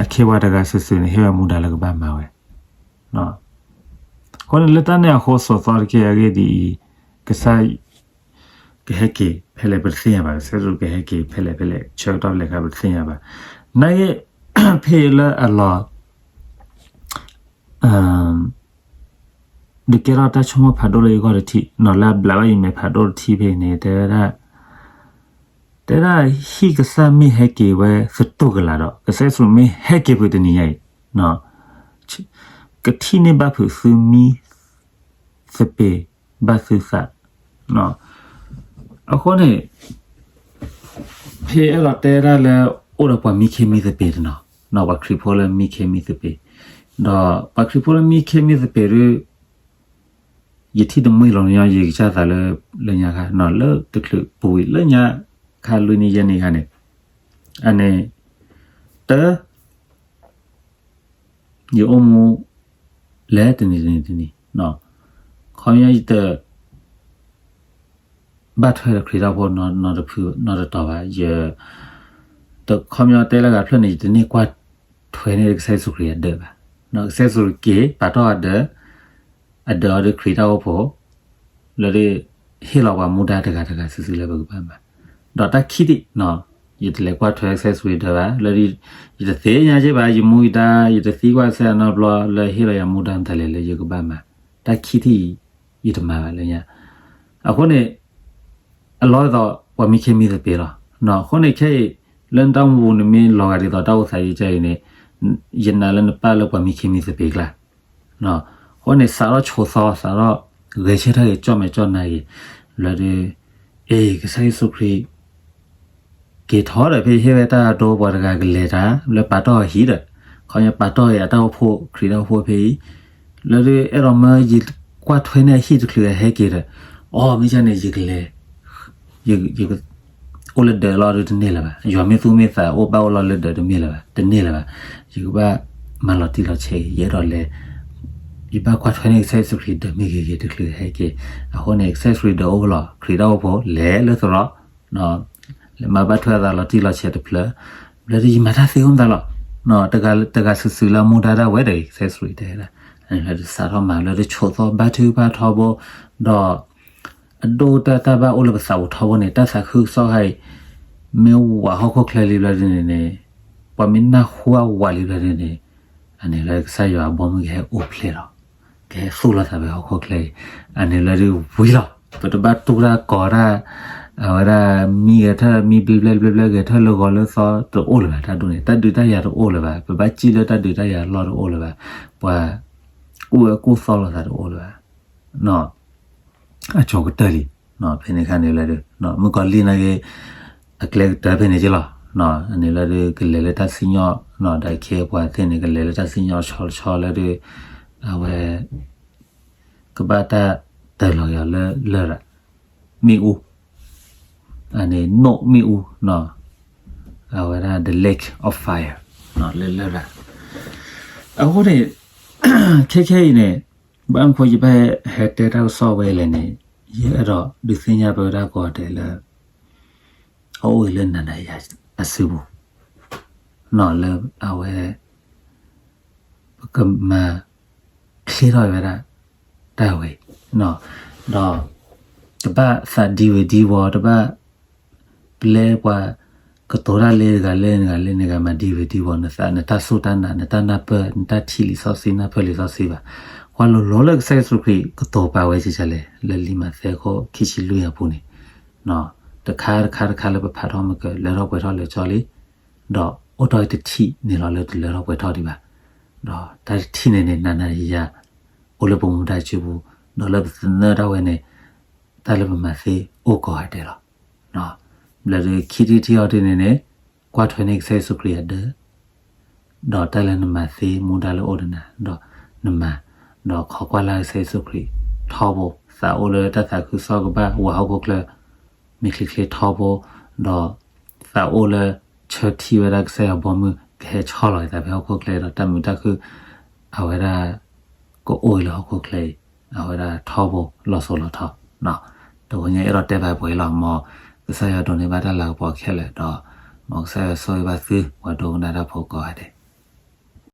အခ့အပှၤတဂၤစုာ်စုာ်န့ၣ် ဟ့ၣ်ဝဲမူဒါလၢကဘၣ်မၤဝဲ. အဃိန့ၣ် လၢတၢ်န့ၣ်အဃိ ဆိးသီတက့ၢ်. အဂ့ၢ်ဒ်အံၤ, ကစၢ် ကဟဲက့ၤဖဲလဲၣ်ပတသ့ၣ်ညါဘၣ်, ကစၢ်ယ့ၣ်ၡူးကဟဲက့ၤဖဲလဲၣ်ဖဲလဲၣ် ဆၢကတီၢ်ဖဲလဲၣ်ခါပတသ့ၣ်ညါဘၣ်. နာ်က့ ဖဲလၢအလီၢ် ဒုးကဲထီၣ်တၢ်ဆိကမိၣ်ဖးဒိၣ်လၢယဂီၢ်တထံၣ် လၢအဘျးဘၣ်ယမဲာ်ဖးဒိၣ်တထံၣ်ဖဲအံၤန့ၣ် တဲဝဲဒၣ် တဲဒၣ်ဟံၣ်ကစၢ်မ့ၢ်ဟဲက့ၤဝဲသတူၢ်ကလာ်ဒီး ကစၢ်ယ့ၣ်ၡူးမ့ၢ်ဟဲက့ၤဖုးတနံၤညါအံၤ, ကထံၣ်န့ၢ်ဘၣ်ဖုးသုမံသပ့ၤဘၣ်သုသး. အဃိန့ၣ် ဖဲအဲၣ်ဒိးတဲဒၣ်လၢ အိၣ်ဒီးပှၤမံခ့မံသပ့ၤတနီၤ, ပှၤခရံာ်ဖိလၢမံခ့မံသပ့ၤ, ဒီးပှၤခရံာ်ဖိလၢမံခ့မံသပ့ၤဒီး ယထံၣ်တမှံလီၤညီ ယကစၢ်သးလၢ လၢညါခါ လၢတချုးပူၤဝံၤလၢညါခါ လွံၢ်နံၣ်ယဲၢ်နံၣ်ခါန့ၣ်, အန့ၣ် တၢ ယအိၣ်မူ လဲၤတနံၤတနံၤတနံၤ, ခီပညီယတ ဘၣ်ထွဲဒီးခရံာ်တၢ်အိၣ်ဖှိၣ်နီတဖုနီတတီၤဘၣ်. ယ တခီပညီတဲလၢဂၤဖျၢၣ်န့ၣ် ယတန့ၢ်ကွၢ်ထွဲန့ၢ်ကစၢ်ယ့ၣ်ၡူးခရံာ်အဒၢးဘၣ်. ကစၢ်ယ့ၣ်ၡူးခရံာ်က့ၤပာ်တီၢ်အဒၢး, အဒၢးအီၤဒီးခရံာ်တၢ်အိၣ်ဖှိၣ်, လၢဒ် ဟ့ၣ်လီၤပှၤမူဒါတဂၤတဂၤစုာ်စုာ်လၢပကဘၣ်မၤ, ဒီးတၢ်ခံထံၣ် ယတလဲၤကွၢ်ထွဲကစၢ်ယ့ၣ်ၡူးခရံာ်အဒၢးဘၣ်, လၢဒ် ယတသ့ၣ်ညါက့ဘၣ် ယမူယဒါ ယတသံကွၢ်ကစၢ်ယွၤနီတဘျီ လၢဟ့ၣ်လီၤယၤမူဒါမတၤလဲၣ်လၢယကဘၣ်မၤ, တၢ်ခံထံၣ်အံၤ ယတမၤဘၣ်လၢညါ. အဃိန့ၣ် အလီၢ်သိး ပှၤမံခ့မံသပ့ၤလီၤ. အဃိန့ၣ်ခဲအံၤ လၢနတၢ်အိၣ်မူပူၤ နမ့ၢ်လီၤဂာ်ဒ်သိးတၢ်အိၣ်သးယကဲအံၤန့ၣ်, ယနာ်လၢနပာ်လၢပှၤမံခ့မံသပ့ၤကျါ အဃိန့ၣ် စးထီၣ်ဆိးသီ စးထီၣ်ဂဲၤဆၢထၢၣ်ဂ့ၤကၠီၣ်မဲာ်ကၠီၣ်နါဂ့ၤ, လၢဒ် အ့ ကစၢ်ယ့ၣ်ၡူးခရံာ် က့ၤထီၣ်ဒီး ဖဲယဟ့ၣ်ဝဲတၢ်ဒိ ပှၤတဂၤကလဲၤတၢ် လၢပာ်တီၢ်အဟံၣ်ဒီး, ခီပညီပာ်တီၢ်အံၤအတၢ်အိၣ်ဖှိၣ် ခရံာ်တၢ်အိၣ်ဖှိၣ်ဖဲအံၤ, လၢဒ်အဲၣ်ဒိးမၢယကွၢ်ထွဲန့ၢ်အဟံၣ်တချုးအဟဲက့ၤဒီး, အိ မ့ၢ်ကန့ၣ် ယကလဲၤ ယ အိၣ်လၢဒၢးလီၤဒ်တန့ၢ်လၢၤဘၣ်. ယွၤမ့ၢ်သူမ့ၢ်သး အိၣ်ဘၣ်အိၣ်လီၤလၢဒၢးတမ့ၢ်လၢၤဘၣ်, တန့ၢ်လၢၤဘၣ်. ယကဘၣ်မၤလီၤတံၢ်လီၤဆဲး ယအဲၣ်ဒိးလဲၤ ယဘၣ်ကွၢ်ထွဲန့ၢ်ကစၢ်ယ့ၣ်ၡူးခရံာ်ဒၢးမ့ၢ်ဂ့ၤဂ့ၤတချုးဟဲက့ၤ. အဃိန့ၣ် ကစၢ်ယ့ၣ်ၡူးခရံာ်ဒၢးအိၣ်လီၤ, ခရံာ်တၢ်အိၣ်ဖှိၣ်လဲၤလၢသရိာ် လဲၤမၤဘၣ်ထွဲအသးလီၤတံၢ်လီၤဆဲးတဖျၢၣ်, ဘျၢဒ်ယမၤတၢ်သ့အိၣ်မတၤလီၤ. တဂၤတဂၤစုာ်စုာ်လၢအမူဒါဒၣ်ဝဲဒီး ကစၢ်ယ့ၣ်ၡူးခရံာ်တဲဒၣ်, လၢဒ်စးထီၣ်မၤ လၢဒ်ဆိးသီဘါထုကဖၣ်ထီဘိ, ဒီး အဒိၣ်တၢ်တၢ်ဘၣ်အိၣ်လၢပသးပူၤထီဘိန့ၣ် တၢ်သးခုကစီၣ်ခါအံၤ မ့ၢ်ဝးဟီၣ်ခိၣ်ချၢလံဘျီဒ်န့ၣ်န့ၣ်, ပှၤမ့ၢ်နၢ်ဟူဝးလံဘျီဒ်န့ၣ်န့ၣ်, အန့ၣ်လၢကစၢ်ယွၤအဘီမုၢ်ကဟဲအိၣ်ဖျဲၣ်လီၤ, ကဟဲသူၣ်လီၤသးဖဲဟီၣ်ခိၣ်ချၢအံၤ, အန့ၣ်လၢဒ်ဝံၤလီၤ. ပတဘၣ်တူၢ်တၢ်ကီၤတၢ်, အဝဲဒၣ်မံဂဲၤထၢၣ် မံဘျဲဘျဲဘျဲဘျဲဂဲၤထၢၣ်လၢဂီၤလၢသီတအိၣ်လၢၤဘၣ်. တၢ်ဒုးတၢ်ယၤတအိၣ်လၢၤဘၣ်. ပဘၣ်စံၣ်လၢတၢ်ဒုးတၢ်ယၤအလီၢ်တအိၣ်လၢၤဘၣ်. ပှၤ ကူၣ်ဝဲကူၣ်သီလိာ်သးတအိၣ်လၢၤဘၣ်. အကၠီၤကတၢၢ်လံ, ဖဲန့ၣ်ခါန့ၣ်လၢဒ် မုၣ်ကီၤလံၢ်နာ်က့ အကျဲကတၢၢ်ဖဲန့ၣ်က့လီၤ. အန့ၣ်လၢဒ်ကလဲၤလၢတၢ်စံၣ်ညီၣ်, ဒီးခဲအံၤပှၤသ့ၣ်န့ၣ် ကလဲၤလၢတၢ်စံၣ်ညီၣ်ဆီတဆီလၢဒ် အဝဲ ကဘၣ်တၢ်တၢၢ်လီၤက့ၤအီၤလၢလရာ် မ့ၣ်အူ, အန့ၣ် နိၣ်မ့ၣ်အူ, အဝဲဒၣ် the lake of fire လၢလရာ်. အဃိန့ၣ် ခဲခဲအံၤန့ၣ် ဘၣ်မနုၤဃိယဘၣ်ဟဲတဲတၢ်ကစီၣ်ဝဲလဲၣ်န့ၣ်, ယအဲၣ်ဒိးဒုးသ့ၣ်ညါပဝဲဒၣ်ကိးဂၤဒဲးလၢ အအိၣ်အံၤလၢနၤဒီးယၤအစုပူၤ, လၢအဝဲ ပကမၤချ့ထီၣ်ဝဲဒၣ်တၢ်ဝဲအံၤ, ဒီး တဘၣ်သးဒံဝ့ၤဒံဝီၤ, တဘၣ်ပျဲပှၤကတိၤတၢ်လၢတဂၤလၢတဂၤလၢတဂၤ မၤဒံဝ့ၤဒံဝီၤနသး, နတၢ်စူၢ်တၢ်နာ်, နတၢ်နၢ်ပၢၢ်, နတၢ်ထံၣ်လံာ်စီဆှံ နၢ်ပၢၢ်လံာ်စီဆှံဘၣ်. ကွၢ်လိၤလိၤလၢကစၢ်ယ့ၣ်ၡူးခရံာ်ကတိၤပာ်ဝဲကလဲၣ်, လၢလံာ်မးသဲအခိၣ်ခံဆံလွံၢ်အပူၤန့ၣ်, တခါတခါတခါလၢပဖးထီၣ်မ့ၢ်က လၢထီၣ်ပှဲၤထီၣ်လၢာ်ကၠီလံ, ဒီးအိၣ်တ့ၢ်တထံၣ်န့ၣ်လီၤလၢတလၢထီၣ်ပှဲၤထီၣ်ဒံးဘၣ်. ဒီးတၢ်တထံၣ်န့ၣ်န့ၣ် နၤနၤယၤ အိၣ်လၢပမူဒါစုပူၤ, ဒီးလၢပသနၢၣ်ဒၣ်ဝဲန့ၣ် တၢ်လၢပမၤသ့အိၣ်ကိးဂၤဒဲးလီၤ. ဘျီဒ်ခံထံၣ်တထံၣ်အံၤဒ်န့ၣ်န့ၣ်, ကွၢ်ထွဲန့ၢ်ကစၢ်ယ့ၣ်ၡူးခရံာ်အဒၢး, ဒီးတၢ်လၢနမၤသ့မူဒါလၢအိၣ်ဒီးနၤဒီးနမၤ, ဒီးခိးကွၢ်လၢ်ကစၢ်ယ့ၣ်ၡူးခရံာ်ထီဘိ, သးအိၣ်လၢတၢ်သးခုကစီၣ်ကဘၣ်ဝးဟီၣ်ခိၣ်ချၢ မ့ၢ်ချ့ချ့ထီဘိ, ဒီးသးအိၣ်လၢဆၢထံၣ်ဝဲဒၣ်ကစၢ်ယွၤဘီမုၢ် ကဟဲဆီလီၤသးဖဲဟီၣ်ခိၣ်ချၢဒီး တၢ်မုာ်တၢ်ခုၣ် အဝဲဒၣ် ကအိၣ်အံၤလၢဟီၣ်ခိၣ်ချၢအံၤ, အဝဲဒၣ်ထီဘိလီၤစိၤလီၤထီ. တဂီၤညါအဲၣ်ဒိးတဲဘၣ်ပှဲၤအံၤလီၤ. မ်ကစၢ်ယွၤဒိးန့ၢ်ဘၣ်တၢ်လၤကပီၤခဲလၢာ်ဒီး, မ်ကစၢ်ယွၤဆိၣ်ဂ့ၤဘၣ်သု ပှၤဒိကနၣ်တၢ်ဖိကိးဂၤဒဲး.